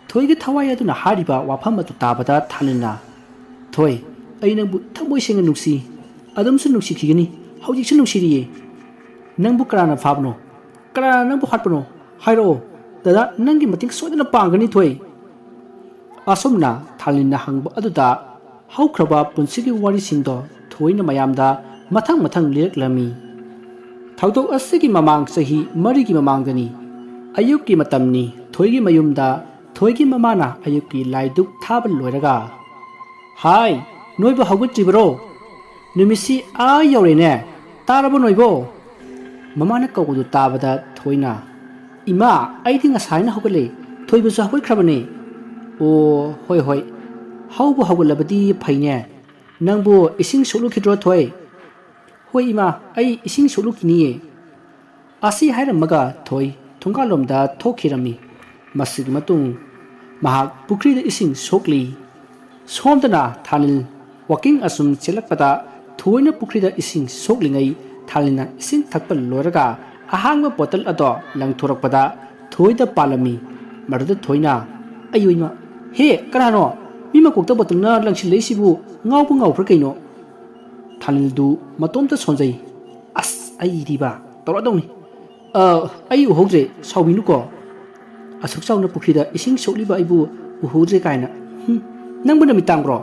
ꯊꯣꯏꯒꯤ ꯊꯋꯥꯏ ꯑꯗꯨꯅ ꯍꯥꯏꯔꯤꯕ ꯋꯥꯐꯝ ꯑꯗꯨ ꯇꯥꯕꯗ ꯊꯥꯅꯤꯜꯅ, "ꯊꯣꯏ, ꯑꯩ ꯅꯪꯕꯨ ꯊꯃꯣꯏ ꯁꯦꯡꯅ ꯅꯨꯡꯁꯤ, ꯑꯗꯨꯝꯁꯨ ꯅꯨꯡꯁꯤꯈꯤꯒꯅꯤ, ꯍꯧꯖꯤꯛꯁꯨ ꯅꯨꯡꯁꯤꯔꯤꯌꯦ꯫ ꯅꯪꯕꯨ ꯀꯅꯥꯅ ꯐꯥꯕꯅꯣ? ꯀꯅꯥꯅ ꯅꯪꯕꯨ ꯍꯥꯠꯄꯅꯣ? ꯍꯥꯏꯔꯛꯑꯣ꯫ ꯗꯗꯥ ꯅꯪꯒꯤ ꯃꯇꯦꯡ ꯁꯣꯏꯗꯅ ꯄꯥꯡꯒꯅꯤ, ꯊꯣꯏ꯫" ꯑꯁꯨꯝꯅ ꯊꯥꯅꯤꯜꯅ ꯍꯪꯕ ꯑꯗꯨꯗ ꯍꯧꯈ꯭ꯔꯕ ꯄꯨꯟꯁꯤꯒꯤ ꯋꯥꯔꯤꯁꯤꯡꯗꯣ ꯊꯣꯏꯅ ꯃꯌꯥꯝꯗ ꯃꯊꯪ ꯃꯊꯪ ꯂꯤꯔꯛꯂꯝꯃꯤ꯫ ꯊꯧꯗꯣꯛ ꯑꯁꯤꯒꯤ ꯃꯃꯥꯡ ꯆꯍꯤ ꯃꯔꯤꯒꯤ ꯃꯃꯥꯡꯗꯅꯤ꯫ ꯑꯌꯨꯛꯀꯤ ꯃꯇꯝꯅꯤ꯫ ꯊꯣꯏꯒꯤ ꯃꯌꯨꯝꯗ ꯊꯣꯏꯒꯤ ꯃꯃꯥꯅ ꯑꯌꯨꯛꯀꯤ ꯂꯥꯏꯗꯨꯛ ꯊꯥꯕ ꯂꯣꯏꯔꯒ, "ꯍꯥꯏ, ꯅꯣꯏꯕꯨ ꯍꯧꯒꯠꯇ꯭ꯔꯤꯕꯔꯣ? ꯅꯨꯃꯤꯠꯁꯤ ꯑꯥ ꯌꯧꯔꯦꯅꯦ꯫ ꯇꯥꯔꯕꯣ ꯅꯣꯏꯕꯣ?" ꯃꯃꯥꯅ ꯀꯧꯕꯗꯨ ꯇꯥꯕꯗ ꯊꯣꯏꯅ, "ꯏꯃꯥ, ꯑꯩꯗꯤ ꯉꯁꯥꯏꯅ ꯍꯧꯒꯠꯂꯦ꯫ ꯊꯣꯏꯕꯁꯨ ꯍꯧꯒꯠꯈ꯭ꯔꯕꯅꯦ꯫" "ꯑꯣ, ꯍꯣꯏ, ꯍꯣꯏ꯫ ꯍꯧꯕꯨ ꯍꯧꯒꯠꯂꯕꯗꯤ ꯐꯩꯅꯦ꯫ ꯅꯪꯕꯨ ꯏꯁꯤꯡ ꯁꯣꯛꯂꯨꯈꯤꯗ꯭ꯔꯣ, ꯊꯣꯏ?" "ꯍꯣꯏ ꯏꯃꯥ, ꯑꯩ ꯏꯁꯤꯡ ꯁꯣꯛꯂꯨꯈꯤꯅꯤꯌꯦ꯫" ꯑꯁꯤ ꯍꯥꯏꯔꯝꯃꯒ ꯊꯣꯏ ꯊꯣꯡꯒꯥꯜꯂꯣꯝꯗ ꯊꯣꯛꯈꯤꯔꯝꯃꯤ꯫ ꯃꯁꯤꯒꯤ ꯃꯇꯨꯡ ꯃꯍꯥꯛ ꯄꯨꯈ꯭ꯔꯤꯗ ꯏꯁꯤꯡ ꯁꯣꯛꯂꯤ꯫ ꯁꯣꯝꯗꯅ ꯊꯥꯅꯤꯜ ꯋꯥꯀꯤꯡ ꯑꯁꯨꯝ ꯆꯦꯜꯂꯛꯄꯗ ꯊꯣꯏꯅ ꯄꯨꯈ꯭ꯔꯤꯗ ꯏꯁꯤꯡ ꯁꯣꯛꯂꯤꯉꯩ ꯊꯥꯅꯤꯜꯅ ꯏꯁꯤꯡ ꯊꯛꯄ ꯂꯣꯏꯔꯒ ꯑꯍꯥꯡꯕ ꯕꯣꯇꯜ ꯑꯗꯣ ꯂꯪꯊꯣꯔꯛꯄꯗ ꯊꯣꯏꯗ ꯄꯥꯜꯂꯝꯃꯤ꯫ ꯃꯗꯨꯗ ꯊꯣꯏꯅ, "ꯑꯌꯣ ꯏꯃꯥ, "ꯍꯦ, ꯀꯅꯥꯅꯣ? ꯃꯤ ꯃꯀꯣꯛꯇ ꯕꯣꯇꯜꯅ ꯂꯪꯁꯤꯜꯂꯛꯏꯁꯤꯕꯨ ꯉꯥꯎꯕ ꯉꯥꯎꯈ꯭ꯔꯥ ꯀꯩꯅꯣ?" ꯊꯥꯅꯤꯜꯗꯨ ꯃꯇꯣꯝꯇ ꯁꯣꯟꯖꯩ꯫ "ꯑꯁ, ꯑꯩꯗꯤꯕ ꯇꯧꯔꯗꯧꯅꯤ꯫ ꯑ, ꯑꯩ ꯎꯍꯧꯗ꯭ꯔꯦ, ꯁꯥꯎꯕꯤꯅꯨꯀꯣ꯫ ꯑꯁꯨꯛ ꯆꯥꯎꯅ ꯄꯨꯈ꯭ꯔꯤꯗ ꯏꯁꯤꯡ ꯁꯣꯛꯂꯤꯕ ꯑꯩꯕꯨ ꯎꯍꯧꯗ꯭ꯔꯦ ꯀꯥꯏꯅ꯫ ꯍꯨꯝ, ꯅꯪꯕꯨ ꯅꯃꯤꯠ ꯇꯥꯡꯕ꯭ꯔꯣ?"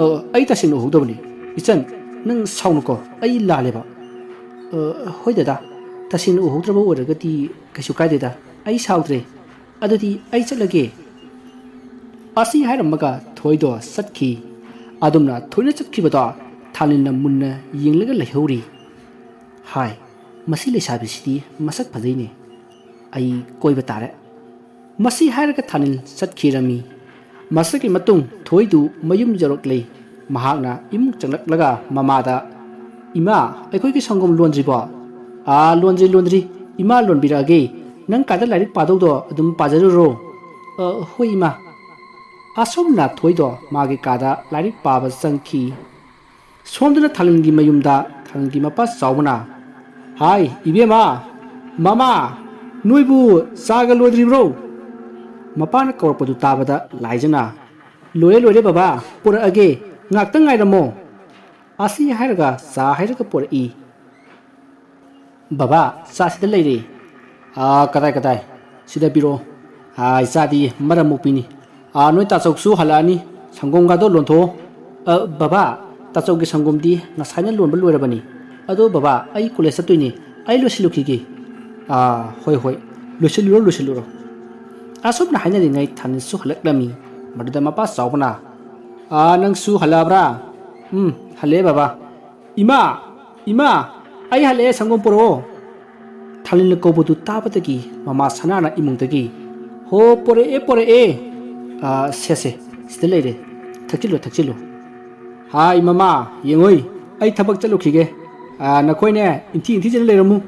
"ꯑ, ꯑꯩ ꯇꯁꯦꯡꯅ ꯎꯍꯧꯗꯕꯅꯤ꯫ ꯏꯆꯟ, ꯅꯪ ꯁꯥꯎꯅꯨꯀꯣ, ꯑꯩ ꯂꯥꯜꯂꯦꯕ꯫" "ꯑ, ꯍꯣꯏ ꯗꯗꯥ, ꯇꯁꯦꯡꯅ ꯎꯍꯧꯗ꯭ꯔꯕ ꯑꯣꯏꯔꯒꯗꯤ ꯀꯩꯁꯨ ꯀꯥꯏꯗꯦꯗ, ꯑꯩ ꯁꯥꯎꯗ꯭ꯔꯦ꯫ ꯑꯗꯨꯗꯤ ꯑꯩ ꯆꯠꯂꯒꯦ꯫" ꯑꯁꯤ ꯍꯥꯏꯔꯝꯃꯒ ꯊꯣꯏꯗꯣ ꯆꯠꯈꯤ꯫ ꯑꯗꯨꯝꯅ ꯊꯣꯏꯅ ꯆꯠꯈꯤꯕꯗꯣ ꯊꯥꯅꯤꯜꯅ ꯃꯨꯟꯅ ꯌꯦꯡꯂꯒ ꯂꯩꯍꯧꯔꯤ꯫ "ꯍꯥꯏ, ꯃꯁꯤ ꯂꯩꯁꯥꯕꯤꯁꯤꯗꯤ ꯃꯁꯛ ꯐꯖꯩꯅꯦ꯫ ꯑꯩ ꯀꯣꯏꯕ ꯇꯥꯔꯦ꯫" ꯃꯁꯤ ꯍꯥꯏꯔꯒ ꯊꯥꯅꯤꯜ ꯆꯠꯈꯤꯔꯝꯃꯤ꯫ ꯃꯁꯤꯒꯤ ꯃꯇꯨꯡ ꯊꯣꯏꯗꯨ ꯃꯌꯨꯝ ꯌꯧꯔꯛꯂꯦ꯫ ꯃꯍꯥꯛꯅ ꯏꯃꯨꯡ ꯆꯪꯂꯛꯂꯒ ꯃꯃꯥꯗ, "ꯏꯃꯥ, ꯑꯩꯈꯣꯏꯒꯤ ꯁꯪꯒꯣꯝ ꯂꯣꯟꯗ꯭ꯔꯤꯕꯣ?" "ꯑꯥ, ꯂꯣꯟꯗ꯭ꯔꯤ, ꯂꯣꯟꯗ꯭ꯔꯤ꯫ ꯏꯃꯥ ꯂꯣꯟꯕꯤꯔꯛꯑꯒꯦ꯫ ꯅꯪ ꯀꯥꯗ ꯂꯥꯏꯔꯤꯛ ꯄꯥꯗꯧꯗꯣ ꯑꯗꯨꯝ ꯄꯥꯖꯔꯨꯔꯣ꯫" "ꯑ, ꯍꯣꯏ, ꯏꯃꯥ꯫" ꯑꯁꯨꯝꯅ ꯊꯣꯏꯗꯣ ꯃꯥꯒꯤ ꯀꯥꯗ ꯂꯥꯏꯔꯤꯛ ꯄꯥꯕ ꯆꯪꯈꯤ꯫ ꯁꯣꯝꯗꯅ ꯊꯥꯅꯤꯜꯒꯤ ꯃꯌꯨꯝꯗ ꯊꯥꯅꯤꯜꯒꯤ ꯃꯄꯥ ꯆꯥꯎꯕꯅ, "ꯍꯥꯏ, ꯏꯕꯦꯝꯃ, ꯃꯃꯥ, ꯅꯣꯏꯕꯨ ꯆꯥꯒ ꯂꯣꯏꯗ꯭ꯔꯤꯕ꯭ꯔꯣ?" ꯃꯄꯥꯅ ꯀꯧꯔꯛꯄꯗꯨ ꯇꯥꯕꯗ ꯂꯥꯏꯖꯅ, "ꯂꯣꯏꯔꯦ, ꯂꯣꯏꯔꯦ ꯕꯕꯥ, ꯄꯨꯔꯛꯑꯒꯦ, ꯉꯥꯛꯇꯪ ꯉꯥꯏꯔꯝꯃꯣ꯫" ꯑꯁꯤ ꯍꯥꯏꯔꯒ ꯆꯥ ꯍꯩꯔꯒ ꯄꯨꯔꯛꯏ꯫ "ꯕꯕꯥ, ꯆꯥ ꯁꯤꯗ ꯂꯩꯔꯦ꯫" "ꯑꯥ, ꯀꯗꯥꯏ, ꯀꯗꯥꯏ? ꯁꯤꯗ ꯄꯤꯔꯛꯑꯣ꯫ ꯑꯥ, ꯏꯆꯥꯗꯤ ꯃꯔꯝ ꯃꯣꯛꯄꯤꯅꯤ꯫ ꯑꯥ, ꯅꯣꯏ ꯇꯥꯆꯧꯁꯨ ꯍꯜꯂꯛꯑꯅꯤ꯫ ꯁꯪꯒꯣꯝꯒꯗꯣ ꯂꯣꯟꯊꯣꯛꯑꯣ꯫" "ꯑ, ꯕꯕꯥ, ꯇꯥꯆꯧꯒꯤ ꯁꯪꯒꯣꯝꯗꯤ ꯉꯁꯥꯏꯅ ꯂꯣꯟꯕ ꯂꯣꯏꯔꯕꯅꯤ꯫ ꯑꯗꯣ ꯕꯕꯥ, ꯑꯩ ꯀꯣꯂꯦꯖ ꯆꯠꯇꯣꯏꯅꯦ꯫ ꯑꯩ ꯂꯣꯏꯁꯤꯜꯂꯨꯈꯤꯒꯦ꯫" "ꯑꯥ, ꯍꯣꯏ, ꯍꯣꯏ꯫ ꯂꯣꯏꯁꯤꯜꯂꯨꯔꯣ, ꯂꯣꯏꯁꯤꯜꯂꯨꯔꯣ꯫" ꯑꯁꯨꯝꯅ ꯍꯥꯏꯅꯔꯤꯉꯩ ꯊꯥꯅꯤꯜꯁꯨ ꯍꯜꯂꯛꯂꯝꯃꯤ꯫ ꯃꯗꯨꯗ ꯃꯄꯥ ꯆꯥꯎꯕꯅ, "ꯑꯥ, ꯅꯪꯁꯨ ꯍꯜꯂꯛꯑꯕ꯭ꯔꯥ?" "ꯎꯝ, ꯍꯜꯂꯛꯑꯦ ꯕꯕꯥ꯫" "ꯏꯃꯥ, ꯏꯃꯥ, ꯑꯩ ꯍꯜꯂꯛꯑꯦ, ꯁꯪꯒꯣꯝ ꯄꯨꯔꯛꯑꯣ꯫" ꯊꯥꯅꯤꯜꯅ ꯀꯧꯕꯗꯨ ꯇꯥꯕꯗꯒꯤ ꯃꯃꯥ ꯁꯅꯥꯅ ꯏꯃꯨꯡꯗꯒꯤ, "ꯍꯣ, ꯄꯣꯔꯛꯑꯦ, ꯄꯣꯔꯛꯑꯦ꯫ ꯑꯥ, ꯁꯦ, ꯁꯦ, ꯁꯤꯗ ꯂꯩꯔꯦ꯫ ꯊꯛꯆꯤꯜꯂꯨ, ꯊꯛꯆꯤꯜꯂꯨ꯫" "ꯍꯥꯏ, ꯃꯃꯥ, ꯌꯦꯡꯉꯣꯏ, ꯑꯩ ꯊꯕꯛ ꯆꯠꯂꯨꯈꯤꯒꯦ꯫ ꯑꯥ, ꯅꯈꯣꯏꯅꯦ ꯏꯟꯊꯤ ꯏꯟꯊꯤꯖꯅ ꯂꯩꯔꯝꯃꯨ꯫"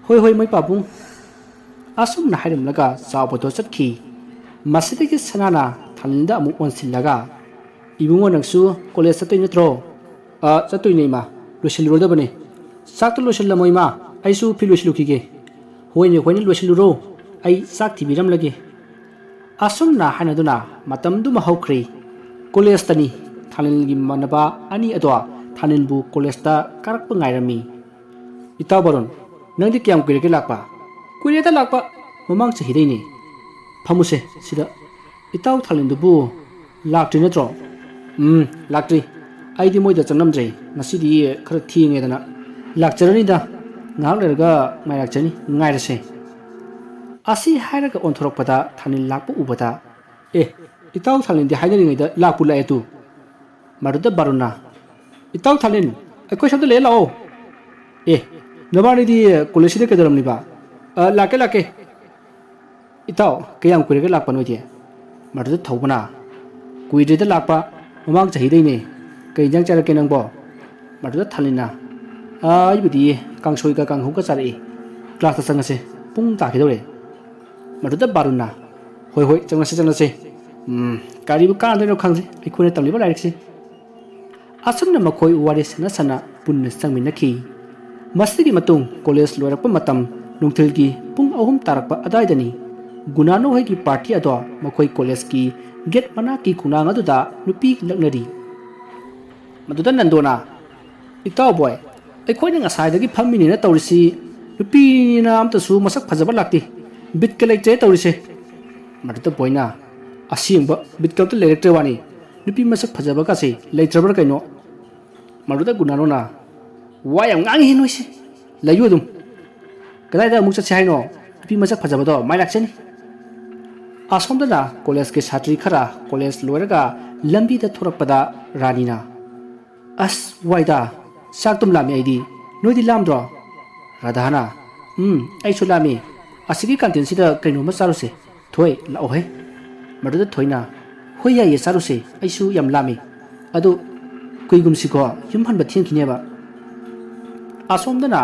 "ꯍꯣꯏ, ꯍꯣꯏ, ꯃꯣꯏ ꯄꯥꯕꯨꯡ꯫" ꯑꯁꯨꯝꯅ ꯍꯥꯏꯔꯝꯂꯒ ꯆꯥꯎꯕꯗꯣ ꯆꯠꯈꯤ꯫ ꯃꯁꯤꯗꯒꯤ ꯁꯅꯥꯅ ꯊꯥꯅꯤꯜꯗ ꯑꯃꯨꯛ ꯑꯣꯟꯁꯤꯜꯂꯒ, "ꯏꯕꯨꯡꯉꯣ, ꯅꯪꯁꯨ ꯀꯣꯂꯦꯖ ꯆꯠꯇꯣꯏ ꯅꯠꯇ꯭ꯔꯣ?" "ꯑ, ꯆꯠꯇꯣꯏꯅꯦ ꯏꯃꯥ, ꯂꯣꯏꯁꯤꯜꯂꯨꯔꯗꯕꯅꯦ꯫" "ꯆꯥꯛꯇꯣ ꯂꯣꯏꯁꯤꯜꯂꯝꯃꯣ ꯏꯃꯥ, ꯑꯩꯁꯨ ꯐꯤ ꯂꯣꯏꯁꯤꯜꯂꯨꯈꯤꯒꯦ꯫" "ꯍꯣꯏꯅꯦ, ꯍꯣꯏꯅꯦ, ꯂꯣꯏꯁꯤꯜꯂꯨꯔꯣ, ꯑꯩ ꯆꯥꯛ ꯊꯤꯕꯤꯔꯝꯂꯒꯦ꯫" ꯑꯁꯨꯝꯅ ꯍꯥꯏꯅꯗꯨꯅ ꯃꯇꯝꯗꯨꯃ ꯍꯧꯈ꯭ꯔꯦ꯫ ꯀꯣꯂꯦꯖꯇꯅꯤ ꯊꯥꯅꯤꯜꯒꯤ ꯃꯃꯥꯟꯅꯕ ꯑꯅꯤ ꯑꯗꯣ ꯊꯥꯅꯤꯜꯕꯨ ꯀꯣꯂꯦꯖꯇ ꯀꯥꯔꯛꯄ ꯉꯥꯏꯔꯝꯃꯤ꯫ "ꯏꯇꯥꯎ ꯕꯥꯔꯨꯟ, ꯅꯪꯗꯤ ꯀꯌꯥꯝ ꯀꯨꯏꯔꯒꯦ ꯂꯥꯛꯄ?" "ꯀꯨꯏꯔꯦꯗ ꯂꯥꯛꯄ, ꯃꯃꯥꯡ ꯆꯍꯤꯗꯩꯅꯦ꯫ ꯐꯝꯃꯨꯁꯦ ꯁꯤꯗ꯫ ꯏꯇꯥꯎ ꯊꯥꯅꯤꯜꯗꯨꯕꯨ ꯂꯥꯛꯇ꯭ꯔꯤ ꯅꯠꯇ꯭ꯔꯣ?" "ꯎꯝ, ꯂꯥꯛꯇ꯭ꯔꯤ꯫ ꯑꯩꯗꯤ ꯃꯣꯏꯗ ꯆꯪꯂꯝꯗ꯭ꯔꯦ꯫ ꯉꯁꯤꯗꯤ ꯈꯔ ꯊꯦꯡꯉꯦꯗꯅ꯫ ꯂꯥꯛꯆꯔꯅꯤꯗ, ꯉꯥꯏꯍꯥꯛ ꯂꯩꯔꯒ ꯉꯥꯏꯔꯛꯆꯅꯤ, ꯉꯥꯏꯔꯁꯦ"꯫ ꯑꯁꯤ ꯍꯥꯏꯔꯒ ꯑꯣꯟꯊꯣꯔꯛꯄꯗ ꯊꯥꯅꯤꯜ ꯂꯥꯛꯄ ꯎꯕꯗ, "ꯑꯦ, ꯏꯇꯥꯎ ꯊꯥꯅꯤꯜꯗꯤ ꯍꯥꯏꯅꯔꯤꯉꯩꯗ ꯂꯥꯛꯄꯨ ꯂꯥꯛꯑꯦ ꯇꯨ"꯫ ꯃꯗꯨꯗ ꯕꯥꯔꯨꯟꯅ, "ꯏꯇꯥꯎ ꯊꯥꯅꯤꯜ, ꯑꯩꯈꯣꯏ ꯁꯣꯝꯗ ꯂꯩꯌꯦ, ꯂꯥꯛꯑꯣ꯫ ꯑꯦ, ꯅꯕꯥꯅꯤꯗꯤ ꯀꯣꯂꯦꯖꯁꯤꯗ ꯀꯩꯗꯧꯔꯝꯂꯤꯕ? ꯑ, ꯂꯥꯛꯀꯦ, ꯂꯥꯛꯀꯦ꯫ ꯏꯇꯥꯎ, ꯀꯌꯥꯝ ꯀꯨꯏꯔꯒꯦ ꯂꯥꯛꯄ ꯅꯣꯏꯗꯤ?" ꯃꯗꯨꯗ ꯊꯧꯕꯅ, "ꯀꯨꯏꯗ꯭ꯔꯤꯗ ꯂꯥꯛꯄ, ꯃꯃꯥꯡ ꯆꯍꯤꯗꯩꯅꯦ꯫ ꯀꯩ ꯏꯟꯖꯥꯡ ꯆꯥꯔꯛꯀꯦ ꯅꯪꯕꯣ?" ꯃꯗꯨꯗ ꯊꯥꯅꯤꯜꯅ, "ꯑ, ꯑꯩꯕꯨꯗꯤ ꯀꯥꯡꯁꯣꯏꯒ ꯀꯥꯡꯍꯧꯒ ꯆꯥꯔꯛꯏ꯫ ꯀ꯭ꯂꯥꯁꯇ ꯆꯪꯉꯁꯦ, ꯄꯨꯡ ꯇꯥꯈꯤꯗꯧꯔꯦ"꯫ ꯃꯗꯨꯗ ꯕꯥꯔꯨꯟꯅ, "ꯍꯣꯏ, ꯍꯣꯏ, ꯆꯪꯉꯁꯦ, ꯆꯪꯉꯁꯦ꯫ ꯎꯝ, ꯀꯔꯤꯕꯨ ꯀꯥꯟꯅꯗꯣꯏꯅꯣ ꯈꯪꯗꯦ ꯑꯩꯈꯣꯏꯅ ꯇꯝꯂꯤꯕ ꯂꯥꯏꯔꯤꯛꯁꯤ"꯫ ꯑꯁꯨꯝꯅ ꯃꯈꯣꯏ ꯋꯥꯔꯤ ꯁꯥꯟꯅ ꯁꯥꯟꯅ ꯄꯨꯟꯅ ꯆꯪꯃꯤꯟꯅꯈꯤ꯫ ꯃꯁꯤꯒꯤ ꯃꯇꯨꯡ ꯀꯣꯂꯦꯖ ꯂꯣꯏꯔꯛꯄ ꯃꯇꯝ ꯅꯨꯡꯊꯤꯜꯒꯤ ꯄꯨꯡ ꯑꯍꯨꯝ ꯇꯥꯔꯛꯄ ꯑꯗꯥꯏꯗꯅꯤ꯫ ꯒꯨꯅꯥꯅꯣ ꯍꯣꯏꯒꯤ ꯄꯥꯔꯇꯤ ꯑꯗꯣ ꯃꯈꯣꯏ ꯀꯣꯂꯦꯖꯀꯤ ꯒꯦꯠ ꯃꯅꯥꯛꯀꯤ ꯈꯣꯡꯅꯥꯡ ꯑꯗꯨꯗ ꯅꯨꯄꯤ ꯂꯛꯅꯔꯤ꯫ ꯃꯗꯨꯗ ꯅꯟꯗꯣꯅ, "ꯏꯇꯥꯎ ꯕꯣꯏ, ꯑꯩꯈꯣꯏꯅ ꯉꯁꯥꯏꯗꯒꯤ ꯐꯝꯃꯤꯅꯦꯅ ꯇꯧꯔꯤꯁꯤ, ꯅꯨꯄꯤꯅ ꯑꯝꯇꯁꯨ ꯃꯁꯛ ꯐꯖꯕ ꯂꯥꯛꯇꯦ꯫ ꯕꯤꯠꯀ ꯂꯩꯇ꯭ꯔꯦ ꯇꯧꯔꯤꯁꯦ"꯫ ꯃꯗꯨꯗ ꯕꯣꯏꯅ, "ꯑꯁꯦꯡꯕ ꯕꯤꯠꯀ ꯑꯝꯇ ꯂꯩꯔꯛꯇ꯭ꯔꯦ ꯋꯥꯅꯤ꯫ ꯅꯨꯄꯤ ꯃꯁꯛ ꯐꯖꯕꯒꯁꯦ ꯂꯩꯇ꯭ꯔꯕ꯭ꯔꯥ ꯀꯩꯅꯣ?" ꯃꯗꯨꯗ ꯒꯨꯅꯥꯅꯣꯅ, "ꯋꯥ ꯌꯥꯝ ꯉꯥꯡꯉꯤ ꯅꯣꯏꯁꯦ꯫ ꯂꯩꯌꯨ ꯑꯗꯨꯝ꯫ ꯀꯗꯥꯏꯗ ꯑꯃꯨꯛ ꯆꯠꯁꯦ ꯍꯥꯏꯅꯣ? ꯅꯨꯄꯤ ꯃꯁꯛ ꯐꯖꯕꯗꯣ ꯃꯥꯏ ꯂꯥꯛꯆꯅꯤ"꯫ ꯑꯁꯣꯝꯗꯅ ꯀꯣꯂꯦꯖꯀꯤ ꯁꯥꯇ꯭ꯔꯤ ꯈꯔ ꯀꯣꯂꯦꯖ ꯂꯣꯏꯔꯒ ꯂꯝꯕꯤꯗ ꯊꯣꯔꯛꯄꯗ ꯔꯥꯅꯤꯅ, "ꯑꯁ, ꯋꯥꯏꯗ, ꯆꯥꯛꯇꯨꯝ ꯂꯥꯝꯃꯦ ꯑꯩꯗꯤ꯫ ꯅꯣꯏꯗꯤ ꯂꯥꯝꯗ꯭ꯔꯣ?" ꯔꯥꯙꯥꯅ, "ꯎꯝ, ꯑꯩꯁꯨ ꯂꯥꯝꯃꯤ꯫ ꯑꯁꯤꯒꯤ ꯀꯥꯟꯇꯤꯟꯁꯤꯗ ꯀꯩꯅꯣꯝꯃ ꯆꯥꯔꯨꯁꯦ꯫ ꯊꯣꯏ, ꯂꯥꯛꯑꯣꯍꯦ"꯫ ꯃꯗꯨꯗ ꯊꯣꯏꯅ, "ꯍꯣꯏ, ꯌꯥꯏꯌꯦ, ꯆꯥꯔꯨꯁꯦ꯫ ꯑꯩꯁꯨ ꯌꯥꯝ ꯂꯥꯝꯃꯤ꯫ ꯑꯗꯨ ꯀꯨꯏꯒꯨꯝꯁꯤꯀꯣ, ꯌꯨꯝ ꯍꯟꯕ ꯊꯦꯡꯈꯤꯅꯦꯕ"꯫ ꯑꯁꯣꯝꯗꯅ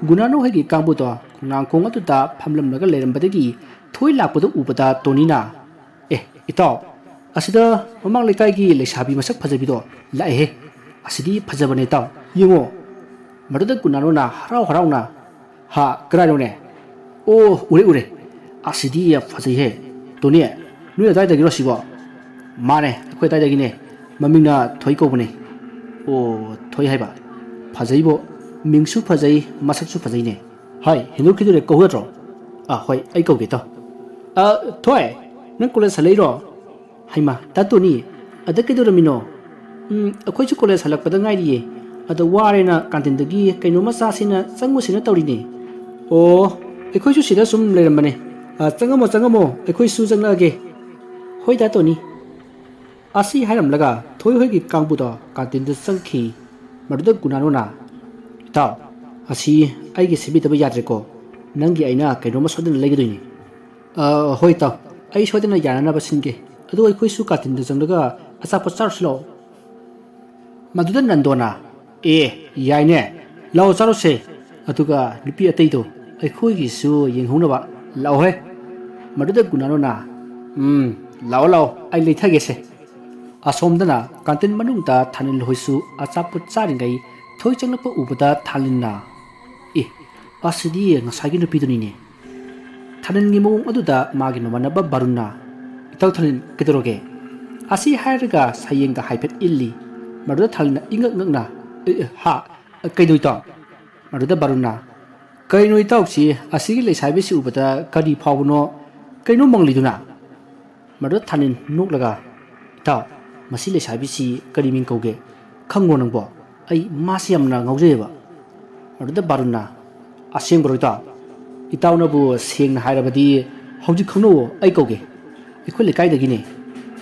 ꯒꯨꯅꯥꯅꯨ ꯍꯣꯏꯒꯤ ꯀꯥꯡꯕꯨꯗꯣ ꯈꯣꯡꯅꯥꯡꯈꯣꯡ ꯑꯗꯨꯗ ꯐꯝꯂꯝꯂꯒ ꯂꯩꯔꯝꯕꯗꯒꯤ ꯊꯣꯏ ꯂꯥꯛꯄꯗꯨ ꯎꯕꯗ ꯇꯣꯅꯤꯅ, "ꯑꯦ, ꯏꯇꯥꯎ, ꯑꯁꯤꯗ ꯃꯃꯥꯡ ꯂꯩꯀꯥꯏꯒꯤ ꯂꯩꯁꯥꯕꯤ ꯃꯁꯛ ꯐꯖꯕꯤꯗꯣ ꯂꯥꯛꯑꯦꯍꯦ꯫ ꯑꯁꯤꯗꯤ ꯐꯖꯕꯅꯦ ꯏꯇꯥꯎ, ꯌꯦꯡꯉꯣ"꯫ ꯃꯗꯨꯗ ꯒꯨꯅꯥꯅꯨꯅ ꯍꯔꯥꯎ ꯍꯔꯥꯎꯅ, "ꯍꯥ, ꯀꯗꯥꯏꯅꯣꯅꯦ? ꯑꯣ, ꯎꯔꯦ, ꯎꯔꯦ꯫ ꯑꯁꯤꯗꯤ ꯌꯥꯝ ꯐꯖꯩꯍꯦ꯫ ꯇꯣꯅꯤ, ꯅꯣꯏ ꯑꯗꯥꯏꯗꯒꯤꯔꯣ ꯁꯤꯕꯣ? ꯃꯥꯅꯦ, ꯑꯩꯈꯣꯏ ꯑꯗꯥꯏꯗꯒꯤꯅꯦ꯫ ꯃꯃꯤꯡꯅ ꯊꯣꯏ ꯀꯧꯕꯅꯦ꯫ ꯑꯣ, ꯊꯣꯏ ꯍꯥꯏꯕ꯫ ꯐꯖꯩꯕꯣ꯫ ꯃꯤꯡꯁꯨ ꯐꯖꯩ, ꯃꯁꯛꯁꯨ ꯐꯖꯩꯅꯦ꯫ ꯍꯥꯏ, ꯍꯦꯟꯗꯣꯛꯈꯤꯗꯣꯔꯦ, ꯀꯧ ꯌꯥꯗ꯭ꯔꯣ? ꯑꯥ, ꯍꯣꯏ, ꯑꯩ ꯀꯧꯒꯦ, ꯇꯥꯎ꯫ ꯑ, ꯊꯣꯏ, ꯅꯪ ꯀꯣꯂꯦꯖ ꯍꯜꯂꯛꯏꯔꯣ? ꯍꯩꯃꯥ, ꯗꯥ ꯇꯣꯅꯤ, ꯑꯗ ꯀꯩꯗꯧꯔꯝꯃꯤꯅꯣ? ꯎꯝ, ꯑꯩꯈꯣꯏꯁꯨ ꯀꯣꯂꯦꯖ ꯍꯜꯂꯛꯄꯗ ꯉꯥꯏꯔꯤꯌꯦ꯫ ꯑꯗ ꯋꯥꯔꯦꯅ ꯀꯥꯟꯇꯤꯟꯗꯒꯤ ꯀꯩꯅꯣꯝꯃ ꯆꯥꯁꯤꯅ ꯆꯪꯉꯨꯁꯤꯅ ꯇꯧꯔꯤꯅꯦ꯫ ꯑꯣ, ꯑꯩꯈꯣꯏꯁꯨ ꯁꯤꯗ ꯁꯨꯝ ꯂꯩꯔꯝꯕꯅꯦ꯫ ꯑ, ꯆꯪꯉꯝꯃꯣ, ꯆꯪꯉꯝꯃꯣ, ꯑꯩꯈꯣꯏꯁꯨ ꯆꯪꯂꯛꯑꯒꯦ꯫ ꯍꯣꯏ, ꯗꯥ ꯇꯣꯅꯤ꯫ ꯑꯁꯤ ꯍꯥꯏꯔꯝꯂꯒ ꯊꯣꯏ ꯍꯣꯏꯒꯤ ꯀꯥꯡꯕꯨꯗꯣ ꯀꯥꯟꯇꯤꯟꯗ ꯆꯪꯈꯤ꯫ ꯃꯗꯨꯗ ꯒꯨꯅꯥꯅꯣꯅ, "ꯏꯇꯥꯎ, ꯑꯁꯤ ꯑꯩꯒꯤ ꯁꯦꯝꯕꯤꯗꯕ ꯌꯥꯗ꯭ꯔꯦꯀꯣ꯫ ꯅꯪꯒꯤ ꯑꯩꯅ ꯀꯩꯅꯣꯝꯃ ꯁꯣꯏꯗꯅ ꯂꯩꯒꯗꯣꯏꯅꯤ꯫" "ꯑ, ꯍꯣꯏ ꯏꯇꯥꯎ, ꯑꯩ ꯁꯣꯏꯗꯅ ꯌꯥꯅꯅꯕ ꯁꯤꯟꯒꯦ꯫ ꯑꯗꯣ ꯑꯩꯈꯣꯏꯁꯨ ꯀꯥꯟꯇꯤꯟꯗ ꯆꯪꯂꯒ ꯑꯆꯥꯄꯣꯠ ꯆꯥꯔꯨꯁꯤ ꯂꯥꯛꯑꯣ꯫" ꯃꯗꯨꯗ ꯅꯟꯗꯣꯅ, "ꯑꯦ, ꯌꯥꯏꯅꯦ, ꯂꯥꯛꯑꯣ ꯆꯥꯔꯨꯁꯦ꯫ ꯑꯗꯨꯒ ꯅꯨꯄꯤ ꯑꯇꯩꯗꯣ ꯑꯩꯈꯣꯏꯒꯤꯁꯨ ꯌꯦꯡꯍꯧꯅꯕ ꯂꯥꯛꯑꯣꯍꯦ꯫" ꯃꯗꯨꯗ ꯒꯨꯅꯥꯅꯣꯅ, "ꯎꯝ, ꯂꯥꯛꯑꯣ ꯂꯥꯛꯑꯣ, ꯑꯩ ꯂꯩꯊꯒꯦꯁꯦ꯫" ꯑꯁꯣꯝꯗꯅ ꯀꯥꯟꯇꯤꯟ ꯃꯅꯨꯡꯗ ꯊꯥꯅꯤꯜ ꯍꯣꯏꯁꯨ ꯑꯆꯥꯄꯣꯠ ꯆꯥꯔꯤꯉꯩ ꯊꯣꯏ ꯆꯪꯂꯛꯄ ꯎꯕꯗ ꯊꯥꯅꯤꯜꯅ, "ꯑꯦ, ꯑꯁꯤꯗꯤ ꯉꯁꯥꯏꯒꯤ ꯅꯨꯄꯤꯗꯨꯅꯤꯅꯦ꯫" ꯊꯥꯅꯤꯜꯒꯤ ꯃꯑꯣꯡ ꯑꯗꯨꯗ ꯃꯥꯒꯤ ꯃꯃꯥꯟꯅꯕ ꯕꯥꯔꯨꯟꯅ, "ꯏꯇꯥꯎ ꯊꯥꯅꯤꯜ, ꯀꯩꯗꯧꯔꯒꯦ?" ꯑꯁꯤ ꯍꯥꯏꯔꯒ ꯁꯌꯦꯡꯗ ꯍꯥꯏꯐꯦꯠ ꯏꯜꯂꯤ꯫ ꯃꯗꯨꯗ ꯊꯥꯅꯤꯜꯅ ꯏꯉꯛ ꯉꯛꯅ, "ꯑꯦ, ꯑꯦ, ꯍꯥ? ꯀꯩꯅꯣ ꯏꯇꯥꯎ?" ꯃꯗꯨꯗ ꯕꯥꯔꯨꯟꯅ, "ꯀꯩꯅꯣ ꯏꯇꯥꯎꯁꯤ ꯑꯁꯤꯒꯤ ꯂꯩꯁꯥꯕꯤꯁꯤ ꯎꯕꯗ ꯀꯔꯤ ꯐꯥꯎꯕꯅꯣ? ꯀꯩꯅꯣ ꯃꯪꯂꯤꯗꯨꯅ?" ꯃꯗꯨꯗ ꯊꯥꯅꯤꯜ ꯅꯣꯛꯂꯒ, "ꯏꯇꯥꯎ, ꯃꯁꯤ ꯂꯩꯁꯥꯕꯤꯁꯤ ꯀꯔꯤ ꯃꯤꯡ ꯀꯧꯒꯦ? ꯈꯪꯕ꯭ꯔꯣ ꯅꯪꯕꯣ? ꯑꯩ ꯃꯥꯁꯤ ꯌꯥꯝꯅ ꯉꯥꯎꯖꯩꯌꯦꯕ꯫" ꯃꯗꯨꯗ ꯕꯥꯔꯨꯟꯅ, "ꯑꯁꯦꯡꯕ꯭ꯔꯣ ꯏꯇꯥꯎ? ꯏꯇꯥꯎꯅꯕꯨ ꯁꯦꯡꯅ ꯍꯥꯏꯔꯕꯗꯤ ꯍꯧꯖꯤꯛ ꯈꯪꯅꯧꯋꯣ, ꯑꯩ ꯀꯧꯒꯦ꯫ ꯑꯩꯈꯣꯏ ꯂꯩꯀꯥꯏꯗꯒꯤꯅꯦ꯫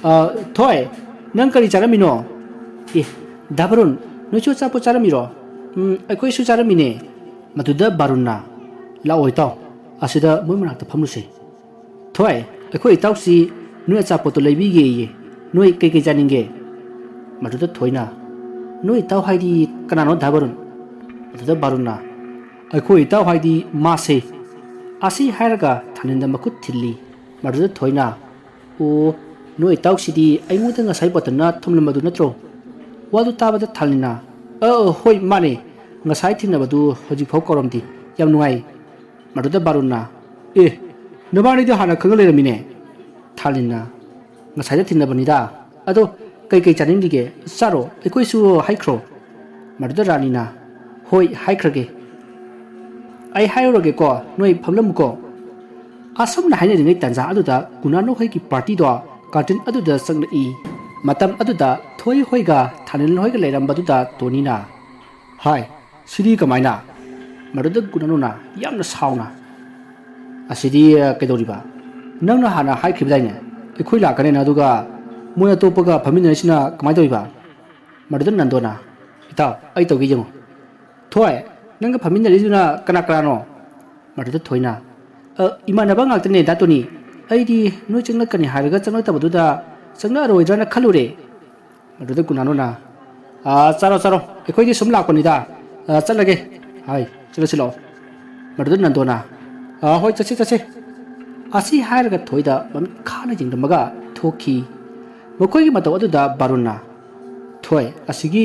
ꯑ, ꯊꯣꯏ, ꯅꯪ ꯀꯔꯤ ꯆꯥꯔꯝꯃꯤꯅꯣ?" "ꯑꯦ, ꯗꯥ ꯕꯥꯔꯨꯟ, ꯅꯣꯏꯁꯨ ꯑꯆꯥꯄꯣꯠ ꯆꯥꯔꯝꯃꯤꯔꯣ?" "ꯎꯝ, ꯑꯩꯈꯣꯏꯁꯨ ꯆꯥꯔꯝꯃꯤꯅꯦ꯫" ꯃꯗꯨꯗ ꯕꯥꯔꯨꯟꯅ, "ꯂꯥꯛꯑꯣ ꯏꯇꯥꯎ, ꯑꯁꯤꯗ ꯃꯣꯏ ꯃꯅꯥꯛꯇ ꯐꯝꯂꯨꯁꯦ꯫ ꯊꯣꯏ, ꯑꯩꯈꯣꯏ ꯏꯇꯥꯎꯁꯤ ꯅꯣꯏ ꯑꯆꯥꯄꯣꯠꯇꯣ ꯂꯩꯕꯤꯒꯦꯌꯦ꯫ ꯅꯣꯏ ꯀꯩꯀꯩ ꯆꯥꯅꯤꯡꯒꯦ?" ꯃꯗꯨꯗ ꯊꯣꯏꯅ, "ꯅꯣꯏ ꯏꯇꯥꯎ ꯍꯥꯏꯗꯤ ꯀꯅꯥꯅꯣ ꯗꯥ ꯕꯥꯔꯨꯟ?" ꯃꯗꯨꯗ ꯕꯥꯔꯨꯟꯅ, "ꯑꯩꯈꯣꯏ ꯏꯇꯥꯎ ꯍꯥꯏꯗꯤ ꯃꯥꯁꯦ꯫" ꯑꯁꯤ ꯍꯥꯏꯔꯒ ꯊꯥꯅꯤꯜꯗ ꯃꯈꯨꯠ ꯊꯤꯜꯂꯤ꯫ ꯃꯗꯨꯗ ꯊꯣꯏꯅ, "ꯑꯣ, ꯅꯣꯏ ꯏꯇꯥꯎꯁꯤꯗꯤ ꯑꯩꯉꯣꯟꯗ ꯉꯁꯥꯏ ꯕꯣꯇꯜꯅ ꯊꯨꯝꯂꯝꯕꯗꯨ ꯅꯠꯇ꯭ꯔꯣ?" ꯋꯥꯗꯨ ꯇꯥꯕꯗ ꯊꯥꯅꯤꯜꯅ, "ꯑ, ꯍꯣꯏ, ꯃꯥꯅꯦ꯫ ꯉꯁꯥꯏ ꯊꯦꯡꯅꯕꯗꯨ ꯍꯧꯖꯤꯛꯐꯥꯎ ꯀꯥꯎꯔꯝꯗꯦ꯫ ꯌꯥꯝ ꯅꯨꯡꯉꯥꯏ꯫" ꯃꯗꯨꯗ ꯕꯥꯔꯨꯟꯅ, "ꯑꯦ, ꯅꯕꯥꯅꯤꯗꯤ ꯍꯥꯟꯅ ꯈꯪꯅ ꯂꯩꯔꯝꯃꯤꯅꯦ?" ꯊꯥꯂꯤꯟꯅ, "ꯉꯁꯥꯏꯗ ꯊꯦꯡꯅꯕꯅꯤꯗ꯫ ꯑꯗꯣ ꯀꯩꯀꯩ ꯆꯥꯅꯤꯡꯂꯤꯒꯦ? ꯆꯥꯔꯣ, ꯑꯩꯈꯣꯏꯁꯨ ꯍꯥꯏꯈ꯭ꯔꯣ?" ꯃꯗꯨꯗ ꯔꯥꯅꯤꯅ, "ꯍꯣꯏ, ꯍꯥꯏꯈ꯭ꯔꯒꯦ꯫ ꯑꯩ ꯍꯥꯏꯔꯨꯔꯒꯦꯀꯣ, ꯅꯣꯏ ꯐꯝꯂꯝꯃꯨꯀꯣ꯫" ꯑꯁꯨꯝꯅ ꯍꯥꯏꯅꯔꯤꯉꯩ ꯇꯥꯟꯖꯥ ꯑꯗꯨꯗ ꯒꯨꯅꯥꯅꯨ ꯍꯣꯏꯒꯤ ꯄꯥꯔꯇꯤꯗꯣ ꯀꯥꯟꯇꯤꯟ ꯑꯗꯨꯗ ꯆꯪꯂꯛꯏ꯫ ꯃꯇꯝ ꯑꯗꯨꯗ ꯊꯣꯏ ꯍꯣꯏꯒ ꯊꯥꯅꯤꯜ ꯍꯣꯏꯒ ꯂꯩꯔꯝꯕꯗꯨꯗ ꯇꯣꯅꯤꯅ, "ꯍꯥꯏ, ꯁꯤꯗꯤ ꯀꯃꯥꯏꯅ?" ꯃꯗꯨꯗ ꯒꯨꯅꯥꯅꯨꯅ ꯌꯥꯝꯅ ꯁꯥꯎꯅ, "ꯑꯁꯤꯗꯤ, ꯑ, ꯀꯩꯗꯧꯔꯤꯕ? ꯅꯪꯅ ꯍꯥꯟꯅ ꯍꯥꯏꯈꯤꯕꯗꯥꯏꯅꯦ ꯑꯩꯈꯣꯏ ꯂꯥꯛꯀꯅꯦꯅ, ꯑꯗꯨꯒ ꯃꯣꯏ ꯑꯇꯣꯞꯄꯒ ꯐꯝꯃꯤꯟꯅꯔꯤꯁꯤꯅ ꯀꯃꯥꯏꯅ ꯇꯧꯔꯤꯕ?" ꯃꯗꯨꯗ ꯅꯟꯗꯣꯅ, "ꯏꯇꯥꯎ, ꯑꯩ ꯇꯧꯒꯦ ꯌꯦꯡꯉꯨ꯫ ꯊꯣꯏ, ꯅꯪꯒ ꯐꯝꯃꯤꯟꯅꯔꯤꯗꯨꯅ ꯀꯅꯥ ꯀꯅꯥꯅꯣ?" ꯃꯗꯨꯗ ꯊꯣꯏꯅ, "ꯑ, ꯏꯃꯥꯟꯅꯕ ꯉꯥꯛꯇꯅꯦ ꯗꯥ ꯇꯣꯅꯤ꯫ ꯑꯩꯗꯤ ꯅꯣꯏ ꯆꯪꯂꯛꯀꯅꯤ ꯍꯥꯏꯔꯒ ꯆꯪꯂꯛꯇꯕꯗꯨꯗ ꯆꯪꯂꯛꯑꯔꯣꯏꯗ꯭ꯔꯥꯅ ꯈꯜꯂꯨꯔꯦ꯫" ꯃꯗꯨꯗ ꯒꯨꯅꯥꯅꯨꯅ, "ꯑ, ꯆꯠꯂꯣ, ꯆꯠꯂꯣ, ꯑꯩꯈꯣꯏꯗꯤ ꯁꯨꯝ ꯂꯥꯛꯄꯅꯤꯗ꯫ ꯑ, ꯆꯠꯂꯒꯦ꯫ ꯍꯥꯏ, ꯆꯠꯂꯁꯤ ꯂꯥꯛꯑꯣ꯫" ꯃꯗꯨꯗ ꯅꯟꯗꯣꯅ, "ꯑ, ꯍꯣꯏ, ꯆꯠꯁꯤ, ꯆꯠꯁꯤ꯫" ꯑꯁꯤ ꯍꯥꯏꯔꯒ ꯊꯣꯏꯗ ꯃꯃꯤꯠ ꯈꯥꯅ ꯌꯦꯡꯂꯝꯃꯒ ꯊꯣꯛꯈꯤ꯫ ꯃꯈꯣꯏꯒꯤ ꯃꯇꯧ ꯑꯗꯨꯗ ꯕꯥꯔꯨꯟꯅ, "ꯊꯣꯏ, ꯑꯁꯤꯒꯤ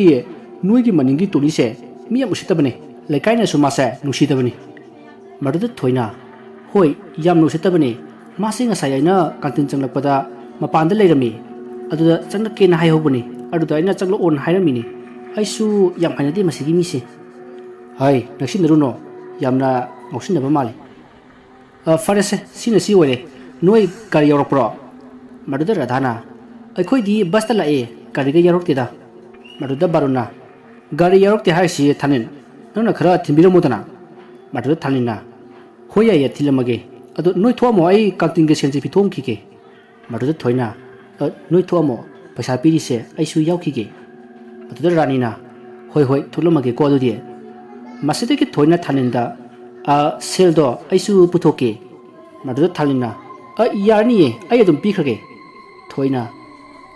ꯅꯣꯏꯒꯤ ꯃꯅꯤꯡꯒꯤ ꯇꯣꯅꯤꯁꯦ ꯃꯤ ꯌꯥꯝ ꯎꯁꯤꯠꯇꯕꯅꯦ꯫ ꯂꯩꯀꯥꯏꯅꯁꯨ ꯃꯥꯁꯦ ꯅꯨꯡꯁꯤꯗꯕꯅꯤ꯫" ꯃꯗꯨꯗ ꯊꯣꯏꯅ, "ꯍꯣꯏ, ꯌꯥꯝꯅ ꯎꯁꯤꯠꯇꯕꯅꯤ꯫ ꯃꯥꯁꯦ ꯉꯁꯥꯏ ꯑꯩꯅ ꯀꯥꯟꯇꯤꯟ ꯆꯪꯂꯛꯄꯗ ꯃꯄꯥꯟꯗ ꯂꯩꯔꯝꯃꯤ꯫ ꯑꯗꯨꯗ ꯆꯪꯂꯛꯀꯦꯅ ꯍꯥꯏꯍꯧꯕꯅꯤ꯫ ꯑꯗꯨꯗ ꯑꯩꯅ ꯆꯪꯂꯛꯑꯣꯅ ꯍꯥꯏꯔꯝꯃꯤꯅꯤ꯫ ꯑꯩꯁꯨ ꯌꯥꯝ ꯍꯩꯅꯗꯦ ꯃꯁꯤꯒꯤ ꯃꯤꯁꯦ꯫" "ꯍꯥꯏ, ꯅꯛꯁꯤꯟꯅꯔꯨꯅꯣ꯫ ꯌꯥꯝꯅ ꯉꯥꯎꯁꯤꯟꯅꯕ ꯃꯥꯜꯂꯤ꯫ ꯑ, ꯐꯔꯦꯁꯦ, ꯁꯤꯅ ꯁꯤ ꯑꯣꯏꯔꯦ꯫ ꯅꯣꯏ ꯒꯥꯔꯤ ꯌꯧꯔꯛꯄ꯭ꯔꯣ?" ꯃꯗꯨꯗ ꯔꯥꯙꯥꯅ, "ꯑꯩꯈꯣꯏꯗꯤ ꯕꯁꯇ ꯂꯥꯛꯑꯦ, ꯒꯥꯔꯤꯒ ꯌꯧꯔꯛꯇꯦꯗ꯫" ꯃꯗꯨꯗ ꯕꯥꯔꯨꯟꯅ, "ꯒꯥꯔꯤ ꯌꯧꯔꯛꯇꯦ ꯍꯥꯏꯔꯤꯁꯤ ꯊꯥꯅꯤꯜ, ꯅꯪꯅ ꯈꯔ ꯊꯤꯟꯕꯤꯔꯝꯃꯨꯗꯅ꯫" ꯃꯗꯨꯗ ꯊꯥꯅꯤꯜꯅ, "ꯍꯣꯏ, ꯌꯥꯏꯌꯦ, ꯊꯤꯜꯂꯝꯃꯒꯦ꯫ ꯑꯗꯣ ꯅꯣꯏ ꯊꯣꯛꯑꯝꯃꯣ, ꯑꯩ ꯀꯥꯡꯇꯤꯟꯒꯤ ꯁꯦꯟꯁꯦ ꯄꯤꯊꯣꯛꯑꯝꯈꯤꯒꯦ꯫" ꯃꯗꯨꯗ ꯊꯣꯏꯅ, "ꯑ, ꯅꯣꯏ ꯊꯣꯛꯑꯝꯃꯣ, ꯄꯩꯁꯥ ꯄꯤꯔꯤꯁꯦ ꯑꯩꯁꯨ ꯌꯥꯎꯈꯤꯒꯦ꯫" ꯃꯗꯨꯗ ꯔꯥꯅꯤꯅ, "ꯍꯣꯏ, ꯍꯣꯏ, ꯊꯣꯛꯂꯝꯃꯒꯦꯀꯣ ꯑꯗꯨꯗꯤ꯫" ꯃꯁꯤꯗꯒꯤ ꯊꯣꯏꯅ ꯊꯥꯅꯤꯜꯗ, "ꯑ, ꯁꯦꯜꯗꯣ ꯑꯩꯁꯨ ꯄꯨꯊꯣꯛꯀꯦ꯫" ꯃꯗꯨꯗ ꯊꯥꯅꯤꯜꯅ, "ꯑ, ꯌꯥꯔꯅꯤꯌꯦ, ꯑꯩ ꯑꯗꯨꯝ ꯄꯤꯈ꯭ꯔꯒꯦ꯫" ꯊꯣꯏꯅ,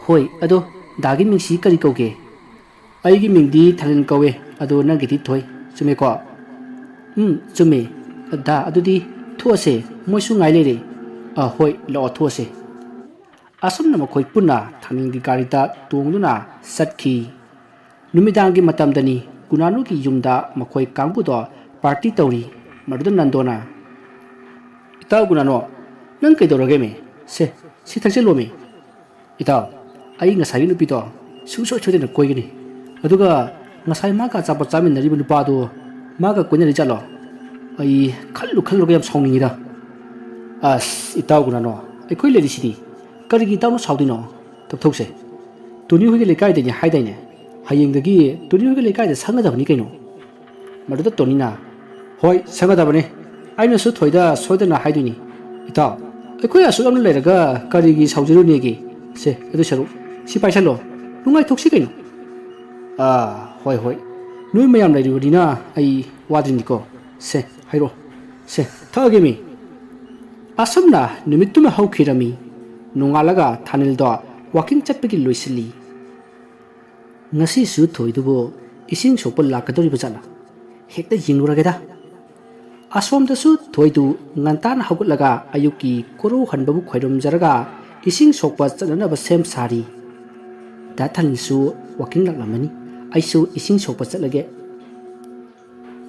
"ꯍꯣꯏ, ꯑꯗꯣ ꯗꯥꯒꯤ ꯃꯤꯡꯁꯤ ꯀꯔꯤ ꯀꯧꯒꯦ?" "ꯑꯩꯒꯤ ꯃꯤꯡꯗꯤ ꯊꯥꯅꯤꯜ ꯀꯧꯋꯦ, ꯑꯗꯣ ꯅꯪꯒꯤꯗꯤ ꯊꯣꯏ, ꯆꯨꯝꯃꯦꯀꯣ?" "ꯎꯝ, ꯆꯨꯝꯃꯦ꯫ ꯗꯥ, ꯑꯗꯨꯗꯤ ꯊꯣꯛꯑꯁꯦ, ꯃꯣꯏꯁꯨ ꯉꯥꯏ ꯂꯩꯔꯦ꯫" "ꯑ, ꯍꯣꯏ, ꯂꯥꯛꯑꯣ, ꯊꯣꯛꯑꯁꯦ꯫" ꯑꯁꯨꯝꯅ ꯃꯈꯣꯏ ꯄꯨꯟꯅ ꯊꯥꯅꯤꯜꯒꯤ ꯒꯥꯔꯤꯗ ꯇꯣꯡꯗꯨꯅ ꯆꯠꯈꯤ꯫ ꯅꯨꯃꯤꯗꯥꯡꯒꯤ ꯃꯇꯝꯗꯅꯤ꯫ ꯒꯨꯅꯥꯅꯨꯒꯤ ꯌꯨꯝꯗ ꯃꯈꯣꯏ ꯀꯥꯡꯕꯨꯗꯣ ꯄꯥꯔꯇꯤ ꯇꯧꯔꯤ꯫ ꯃꯗꯨꯗ ꯅꯟꯗꯣꯅ, "ꯏꯇꯥꯎ ꯒꯨꯅꯥꯅꯨ, ꯅꯪ ꯀꯩꯗꯧꯔꯒꯦꯃꯦ? ꯁꯦ, ꯁꯤ ꯊꯛꯆꯜꯂꯣꯃꯤ꯫ ꯏꯇꯥꯎ, ꯑꯩ ꯉꯁꯥꯏꯒꯤ ꯅꯨꯄꯤꯗꯣ ꯁꯨꯡꯁꯣꯏ ꯁꯣꯏꯗꯅ ꯀꯣꯏꯒꯅꯤ꯫ ꯑꯗꯨꯒ ꯉꯁꯥꯏ ꯃꯥꯒ ꯑꯆꯥꯄꯣꯠ ꯆꯥꯃꯤꯟꯅꯔꯤꯕ ꯅꯨꯄꯥꯗꯣ ꯃꯥꯒ ꯀꯣꯏꯅꯔꯤꯖꯥꯠꯂꯣ? ꯑꯩ ꯈꯜꯂꯨ ꯈꯜꯂꯨꯔꯒ ꯌꯥꯝ ꯁꯥꯎꯅꯤꯡꯉꯤꯗ꯫ ꯑꯁ, ꯏꯇꯥꯎ ꯒꯨꯅꯥꯅꯣ, ꯑꯩꯈꯣꯏ ꯂꯩꯔꯤꯁꯤꯗꯤ꯫ ꯀꯔꯤꯒꯤ ꯏꯇꯥꯎꯅ ꯁꯥꯎꯗꯣꯏꯅꯣ? ꯇꯣꯛꯊꯣꯛꯁꯦ꯫ ꯇꯣꯅꯤ ꯍꯣꯏꯒꯤ ꯂꯩꯀꯥꯏꯗꯩꯅꯦ ꯍꯥꯏꯗꯥꯏꯅꯦ? ꯍꯌꯦꯡꯗꯒꯤ ꯇꯣꯅꯤ ꯍꯣꯏꯒꯤ ꯂꯩꯀꯥꯏꯗ ꯁꯪꯒꯗꯕꯅꯤ ꯀꯩꯅꯣ꯫ ꯃꯗꯨꯗ ꯇꯣꯅꯤꯅ, "ꯍꯣꯏ, ꯁꯪꯒꯗꯕꯅꯤ꯫ ꯑꯩꯅꯁꯨ ꯊꯣꯏꯗ ꯁꯣꯏꯗꯅ ꯍꯥꯏꯗꯣꯏꯅꯤ꯫ ꯏꯇꯥꯎ, ꯑꯩꯈꯣꯏ ꯑꯁꯨꯛ ꯌꯥꯝꯅ ꯂꯩꯔꯒ ꯀꯔꯤꯒꯤ ꯁꯥꯎꯖꯔꯨꯅꯦꯒꯦ? ꯁꯦ, ꯑꯗꯨ ꯁꯔꯨꯛ, ꯁꯤ ꯄꯥꯏꯁꯜꯂꯣ꯫ ꯅꯨꯡꯉꯥꯏꯊꯣꯛꯁꯤ ꯀꯩꯅꯣ꯫" "ꯑꯥ, ꯍꯣꯏ, ꯍꯣꯏ꯫ ꯅꯣꯏ ꯃꯌꯥꯝ ꯂꯩꯔꯤꯕꯅꯤꯅ ꯑꯩ ꯋꯥꯗ꯭ꯔꯤꯅꯤꯀꯣ꯫ ꯁꯦ, ꯍꯥꯏꯔꯛꯑꯣ꯫ ꯁꯦ, ꯊꯛꯑꯒꯦ ꯃꯤ꯫" ꯑꯁꯨꯝꯅ ꯅꯨꯃꯤꯠꯇꯨꯃ ꯍꯧꯈꯤꯔꯝꯃꯤ꯫ ꯅꯣꯡꯉꯥꯜꯂꯒ ꯊꯥꯅꯤꯜꯗꯣ ꯋꯥꯀꯤꯡ ꯆꯠꯄꯒꯤ ꯂꯣꯏꯁꯤꯜꯂꯤ꯫ ꯉꯁꯤꯁꯨ ꯊꯣꯏꯗꯨꯕꯨ ꯏꯁꯤꯡ ꯁꯣꯛꯄ ꯂꯥꯛꯀꯗꯧꯔꯤꯕ ꯖꯥꯠꯂꯥ? ꯍꯦꯛꯇ ꯌꯦꯡꯂꯨꯔꯒꯦꯗ꯫ ꯑꯁꯣꯝꯗꯁꯨ ꯊꯣꯏꯗꯨ ꯉꯟꯇꯥꯅ ꯍꯧꯒꯠꯂꯒ ꯑꯌꯨꯛꯀꯤ ꯀꯣꯔꯧ ꯍꯟꯕꯕꯨ ꯈꯣꯏꯔꯨꯝꯖꯔꯒ ꯏꯁꯤꯡ ꯁꯣꯛꯄ ꯆꯠꯅꯅꯕ ꯁꯦꯝ ꯁꯥꯔꯤ꯫ ꯗꯥ ꯊꯥꯅꯤꯜꯁꯨ ꯋꯥꯀꯤꯡ ꯂꯥꯛꯂꯝꯃꯅꯤ꯫ ꯑꯩꯁꯨ ꯏꯁꯤꯡ ꯁꯣꯛꯄ ꯆꯠꯂꯒꯦ꯫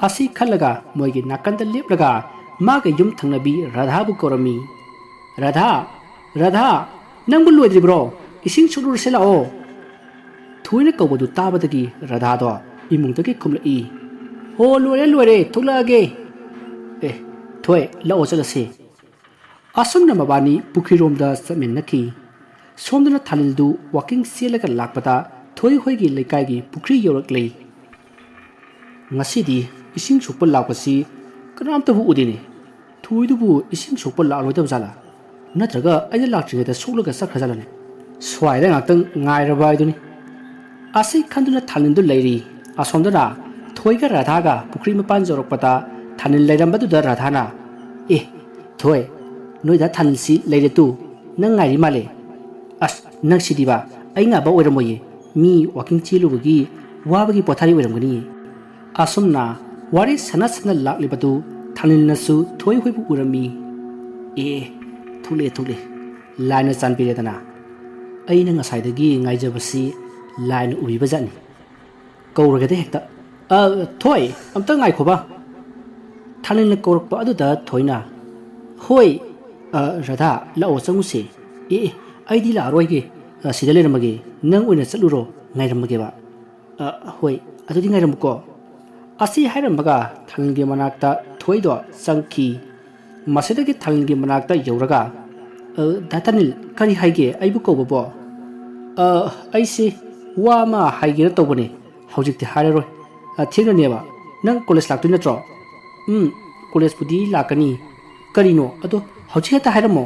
ꯑꯁꯤ ꯈꯜꯂꯒ ꯃꯣꯏꯒꯤ ꯅꯥꯀꯟꯗ ꯂꯦꯞꯂꯒ ꯃꯥꯒ ꯌꯨꯝ ꯊꯪꯅꯕꯤ ꯔꯥꯙꯥꯕꯨ ꯀꯧꯔꯝꯃꯤ꯫ "ꯔꯥꯙꯥ, ꯔꯥꯙꯥ, ꯅꯪꯕꯨ ꯂꯣꯏꯗ꯭ꯔꯤꯕ꯭ꯔꯣ? ꯏꯁꯤꯡ ꯁꯣꯛꯂꯨꯔꯁꯦ ꯂꯥꯛꯑꯣ꯫" ꯊꯣꯏꯅ ꯀꯧꯕꯗꯨ ꯇꯥꯕꯗꯒꯤ ꯔꯥꯙꯥꯗꯣ ꯏꯃꯨꯡꯗꯒꯤ ꯀꯨꯝꯂꯛꯏ꯫ "ꯍꯣ, ꯂꯣꯏꯔꯦ, ꯂꯣꯏꯔꯦ, ꯊꯣꯛꯂꯛꯑꯒꯦ꯫" "ꯑꯦ, ꯊꯣꯏ, ꯂꯥꯛꯑꯣ ꯆꯠꯂꯁꯦ꯫" ꯑꯁꯨꯝꯅ ꯃꯕꯥꯅꯤ ꯄꯨꯈ꯭ꯔꯤꯔꯣꯝꯗ ꯆꯠꯃꯤꯟꯅꯈꯤ꯫ ꯁꯣꯝꯗꯅ ꯊꯥꯅꯤꯜꯗꯨ ꯋꯥꯀꯤꯡ ꯆꯦꯜꯂꯒ ꯂꯥꯛꯄꯗ ꯊꯣꯏ ꯍꯣꯏꯒꯤ ꯂꯩꯀꯥꯏꯒꯤ ꯄꯨꯈ꯭ꯔꯤ ꯌꯧꯔꯛꯂꯦ꯫ "ꯉꯁꯤꯗꯤ ꯏꯁꯤꯡ ꯁꯣꯛꯄ ꯂꯥꯛꯄꯁꯤ ꯀꯅꯥꯝꯇꯕꯨ ꯎꯗꯦꯅꯦ꯫ ꯊꯣꯏꯗꯨꯕꯨ ꯏꯁꯤꯡ ꯁꯣꯛꯄ ꯂꯥꯛꯂꯣꯏꯗꯕ ꯖꯥꯠꯂꯥ? ꯅꯠꯇ꯭ꯔꯒ ꯑꯩꯅ ꯂꯥꯛꯇ꯭ꯔꯤꯉꯩꯗ ꯁꯣꯛꯂꯒ ꯆꯠꯈ꯭ꯔ ꯖꯥꯠꯂꯅꯦ? ꯁ꯭ꯋꯥꯏꯗ ꯉꯥꯛꯇꯪ ꯉꯥꯏꯔꯕ ꯍꯥꯏꯗꯨꯅꯤ꯫" ꯑꯁꯤ ꯈꯟꯗꯨꯅ ꯊꯥꯅꯤꯜꯗꯨ ꯂꯩꯔꯤ꯫ ꯑꯁꯣꯝꯗꯅ ꯊꯣꯏꯒ ꯔꯥꯙꯥꯒ ꯄꯨꯈ꯭ꯔꯤ ꯃꯄꯥꯟ ꯌꯧꯔꯛꯄꯗ ꯊꯥꯅꯤꯜ ꯂꯩꯔꯝꯕꯗꯨꯗ ꯔꯥꯙꯥꯅ, "ꯑꯦ, ꯊꯣꯏ, ꯅꯣꯏꯗ ꯊꯥꯅꯤꯜꯁꯤ ꯂꯩꯔꯦ ꯇꯨ, ꯅꯪ ꯉꯥꯏꯔꯤ ꯃꯥꯜꯂꯦ꯫" "ꯑꯁ, ꯅꯪ ꯁꯤꯗꯤꯕ, ꯑꯩ ꯉꯥꯏꯕ ꯑꯣꯏꯔꯝꯃꯣꯏꯌꯦ, ꯃꯤ ꯋꯥꯀꯤꯡ ꯆꯦꯜꯂꯨꯕꯒꯤ ꯋꯥꯕꯒꯤ ꯄꯣꯊꯥꯔꯤ ꯑꯣꯏꯔꯝꯒꯅꯤꯌꯦ꯫" ꯑꯁꯨꯝꯅ ꯋꯥꯔꯤ ꯁꯥꯟꯅ ꯁꯥꯟꯅ ꯂꯥꯛꯂꯤꯕꯗꯨ ꯊꯥꯅꯤꯜꯅꯁꯨ ꯊꯣꯏ ꯍꯣꯏꯕꯨ ꯎꯔꯝꯃꯤ꯫ "ꯑꯦ, ꯊꯣꯛꯂꯛꯑꯦ, ꯊꯣꯛꯂꯛꯑꯦ꯫ ꯂꯥꯏꯅ ꯆꯥꯟꯕꯤꯔꯦꯗꯅ꯫ ꯑꯩꯅ ꯉꯁꯥꯏꯗꯒꯤ ꯉꯥꯏꯖꯕꯁꯤ ꯂꯥꯏꯅ ꯎꯕꯤꯕ ꯖꯥꯠꯅꯤ꯫ ꯀꯧꯔꯒꯦꯗ ꯍꯦꯛꯇ꯫ ꯑ, ꯊꯣꯏ, ꯑꯝꯇ ꯉꯥꯏꯈꯣꯕ꯫" ꯊꯥꯅꯤꯜꯅ ꯀꯧꯔꯛꯄ ꯑꯗꯨꯗ ꯊꯣꯏꯅ, "ꯍꯣꯏ, "ꯑ, ꯔꯥꯙꯥ, ꯂꯥꯛꯑꯣ, ꯆꯪꯉꯨꯁꯦ꯫" "ꯑꯦ, ꯑꯦ, ꯑꯩꯗꯤ ꯂꯥꯛꯑꯔꯣꯏꯒꯦ꯫ ꯑ, ꯁꯤꯗ ꯂꯩꯔꯝꯃꯒꯦ꯫ ꯅꯪ ꯑꯣꯏꯅ ꯆꯠꯂꯨꯔꯣ, ꯉꯥꯏꯔꯝꯃꯒꯦꯕ꯫" "ꯑ, ꯍꯣꯏ, ꯑꯗꯨꯗꯤ ꯉꯥꯏꯔꯝꯃꯨꯀꯣ꯫" ꯑꯁꯤ ꯍꯥꯏꯔꯝꯃꯒ ꯊꯥꯅꯤꯜꯒꯤ ꯃꯅꯥꯛꯇ ꯊꯣꯏꯗꯣ ꯆꯪꯈꯤ꯫ ꯃꯁꯤꯗꯒꯤ ꯊꯥꯅꯤꯜꯒꯤ ꯃꯅꯥꯛꯇ ꯌꯧꯔꯒ, "ꯑ, ꯗꯥ ꯊꯥꯅꯤꯜ, ꯀꯔꯤ ꯍꯥꯏꯒꯦ ꯑꯩꯕꯨ ꯀꯧꯕꯕꯣ?" "ꯑ, ꯑꯩꯁꯦ ꯋꯥ ꯑꯃ ꯍꯥꯏꯒꯦꯅ ꯇꯧꯕꯅꯦ꯫ ꯍꯧꯖꯤꯛꯇꯤ ꯍꯥꯏꯔꯔꯣꯏ꯫ ꯑ, ꯊꯦꯡꯅꯅꯦꯕ꯫ ꯅꯪ ꯀꯣꯂꯦꯖ ꯂꯥꯛꯇꯣꯏ ꯅꯠꯇ꯭ꯔꯣ?" "ꯎꯝ, ꯀꯣꯂꯦꯖꯄꯨꯗꯤ ꯂꯥꯛꯀꯅꯤ꯫ ꯀꯔꯤꯅꯣ? ꯑꯗꯣ ꯍꯧꯖꯤꯛ ꯍꯦꯛꯇ ꯍꯥꯏꯔꯝꯃꯣ꯫"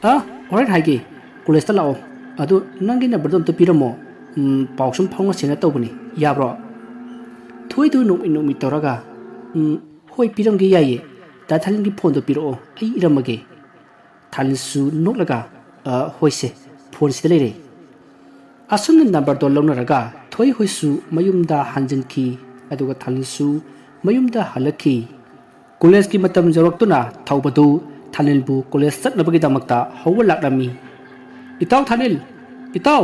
"ꯑ, ꯍꯣꯔꯦꯟ ꯍꯥꯏꯒꯦ꯫ ꯀꯣꯂꯦꯖꯇ ꯂꯥꯛꯑꯣ꯫ ꯑꯗꯣ ꯅꯪꯒꯤ ꯅꯝꯕꯔꯗꯣ ꯑꯝꯇ ꯄꯤꯔꯝꯃꯣ꯫ ꯎꯝ, ꯄꯥꯎ ꯁꯨꯝ ꯐꯥꯎꯅꯁꯦꯅ ꯇꯧꯕꯅꯤ꯫ ꯌꯥꯕ꯭ꯔꯣ?" ꯊꯣꯏꯗꯨ ꯅꯣꯛꯃꯤ ꯅꯣꯛꯃꯤ ꯇꯧꯔꯒ, "ꯎꯝ, ꯍꯣꯏ, ꯄꯤꯔꯝꯒꯦ, ꯌꯥꯏꯌꯦ꯫ ꯗꯥ ꯊꯥꯅꯤꯜꯒꯤ ꯐꯣꯟꯗꯣ ꯄꯤꯔꯛꯑꯣ, ꯑꯩ ꯏꯔꯝꯃꯒꯦ꯫" ꯊꯥꯅꯤꯜꯁꯨ ꯅꯣꯛꯂꯒ, "ꯑ, ꯍꯣꯏꯁꯦ, ꯐꯣꯟꯁꯤꯗ ꯂꯩꯔꯦ꯫" ꯑꯁꯨꯝꯅ ꯅꯝꯕꯔꯗꯣ ꯂꯧꯅꯔꯒ ꯊꯣꯏ ꯍꯣꯏꯁꯨ ꯃꯌꯨꯝꯗ ꯍꯟꯖꯤꯟꯈꯤ, ꯑꯗꯨꯒ ꯊꯥꯅꯤꯜꯁꯨ ꯃꯌꯨꯝꯗ ꯍꯜꯂꯛꯈꯤ꯫ ꯀꯣꯂꯦꯖꯀꯤ ꯃꯇꯝ ꯌꯧꯔꯛꯇꯨꯅ ꯊꯧꯕꯗꯨ ꯊꯥꯅꯤꯜꯕꯨ ꯀꯣꯂꯦꯖ ꯆꯠꯅꯕꯒꯤꯗꯃꯛꯇ ꯍꯧꯕ ꯂꯥꯛꯂꯝꯃꯤ꯫ "ꯏꯇꯥꯎ ꯊꯥꯅꯤꯜ! ꯏꯇꯥꯎ!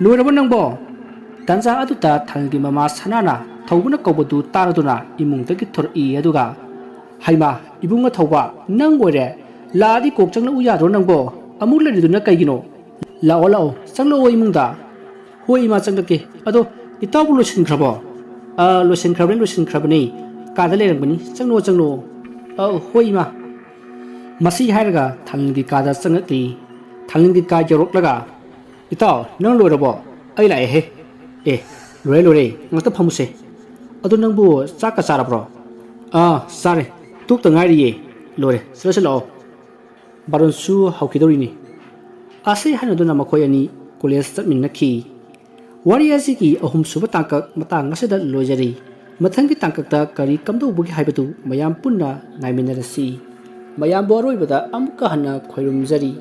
ꯂꯣꯏꯔꯕꯣ ꯅꯪꯕꯣ?" ꯇꯥꯟꯖꯥ ꯑꯗꯨꯗ ꯊꯥꯅꯤꯜꯒꯤ ꯃꯃꯥ ꯁꯅꯥꯅ ꯊꯧꯕꯅ ꯀꯧꯕꯗꯨ ꯇꯥꯔꯗꯨꯅ ꯏꯃꯨꯡꯗꯒꯤ ꯊꯣꯔꯛꯏ꯫ ꯑꯗꯨꯒ, "ꯍꯩꯃꯥ, ꯏꯕꯨꯡ ꯑꯊꯧꯕ, ꯅꯪ ꯑꯣꯏꯔꯦ? ꯂꯥꯛꯑꯗꯤ ꯀꯣꯛ ꯆꯪꯂꯛꯎ ꯌꯥꯗ꯭ꯔꯣ ꯅꯪꯕꯣ? ꯑꯃꯨꯛ ꯂꯩꯔꯤꯗꯨꯅ ꯀꯩꯒꯤꯅꯣ? ꯂꯥꯛꯑꯣ, ꯂꯥꯛꯑꯣ, ꯆꯪꯂꯛꯑꯣ ꯏꯃꯨꯡꯗ꯫" "ꯍꯣꯏ ꯏꯃꯥ, ꯆꯪꯂꯛꯀꯦ꯫ ꯑꯗꯣ ꯏꯇꯥꯎꯕꯨ ꯂꯣꯏꯁꯤꯟꯈ꯭ꯔꯕꯣ?" "ꯑ, ꯂꯣꯏꯁꯤꯟꯈ꯭ꯔꯕꯅꯤ, ꯂꯣꯏꯁꯤꯟꯈ꯭ꯔꯕꯅꯤ꯫ ꯀꯥꯗ ꯂꯩꯔꯝꯒꯅꯤ꯫ ꯆꯪꯂꯛꯑꯣ, ꯆꯪꯂꯛꯑꯣ꯫" "ꯑ, ꯍꯣꯏ ꯏꯃꯥ꯫" ꯃꯁꯤ ꯍꯥꯏꯔꯒ ꯊꯥꯅꯤꯜꯒꯤ ꯀꯥꯗ ꯆꯪꯂꯛꯂꯤ꯫ ꯊꯥꯅꯤꯜꯒꯤ ꯀꯥ ꯌꯧꯔꯛꯂꯒ, "ꯏꯇꯥꯎ, ꯅꯪ ꯂꯣꯏꯔꯕꯣ? ꯑꯩ ꯂꯥꯛꯑꯦꯍꯦ꯫" "ꯑꯦ, ꯂꯣꯏꯔꯦ, ꯂꯣꯏꯔꯦ꯫ ꯉꯥꯛꯇ ꯐꯝꯃꯨꯁꯦ꯫ ꯑꯗꯣ ꯅꯪꯕꯨ ꯆꯥꯛꯀ ꯆꯥꯔꯕ꯭ꯔꯣ?" "ꯑꯥ, ꯆꯥꯔꯦ꯫ ꯇꯣꯛꯇ ꯉꯥꯏꯔꯤꯌꯦ꯫ ꯂꯣꯏꯔꯦ꯫ ꯆꯠꯂꯁꯤ ꯂꯥꯛꯑꯣ꯫ ꯕꯥꯔꯣꯟꯁꯨ ꯍꯧꯈꯤꯗꯧꯔꯤꯅꯤ꯫" ꯑꯁꯤ ꯍꯥꯏꯅꯗꯨꯅ ꯃꯈꯣꯏ ꯑꯅꯤ ꯀꯣꯂꯦꯖ ꯆꯠꯃꯤꯟꯅꯈꯤ꯫ ꯋꯥꯔꯤ ꯑꯁꯤꯒꯤ ꯑꯍꯨꯝꯁꯨꯕ ꯇꯥꯡꯀꯛ ꯃꯇꯥꯡ ꯑꯁꯤꯗ ꯂꯣꯏꯖꯔꯤ꯫ ꯃꯊꯪꯒꯤ ꯇꯥꯡꯀꯛꯇ ꯀꯔꯤ ꯀꯝꯗꯧꯕꯒꯦ ꯍꯥꯏꯕꯗꯨ ꯃꯌꯥꯝ ꯄꯨꯟꯅ ꯉꯥꯏꯃꯤꯟꯅꯔꯁꯤ꯫ ꯃꯌꯥꯝꯕꯨ ꯑꯔꯣꯏꯕꯗ ꯑꯃꯨꯛꯀ ꯍꯟꯅ ꯈꯣꯏꯔꯨꯝꯖꯔꯤ꯫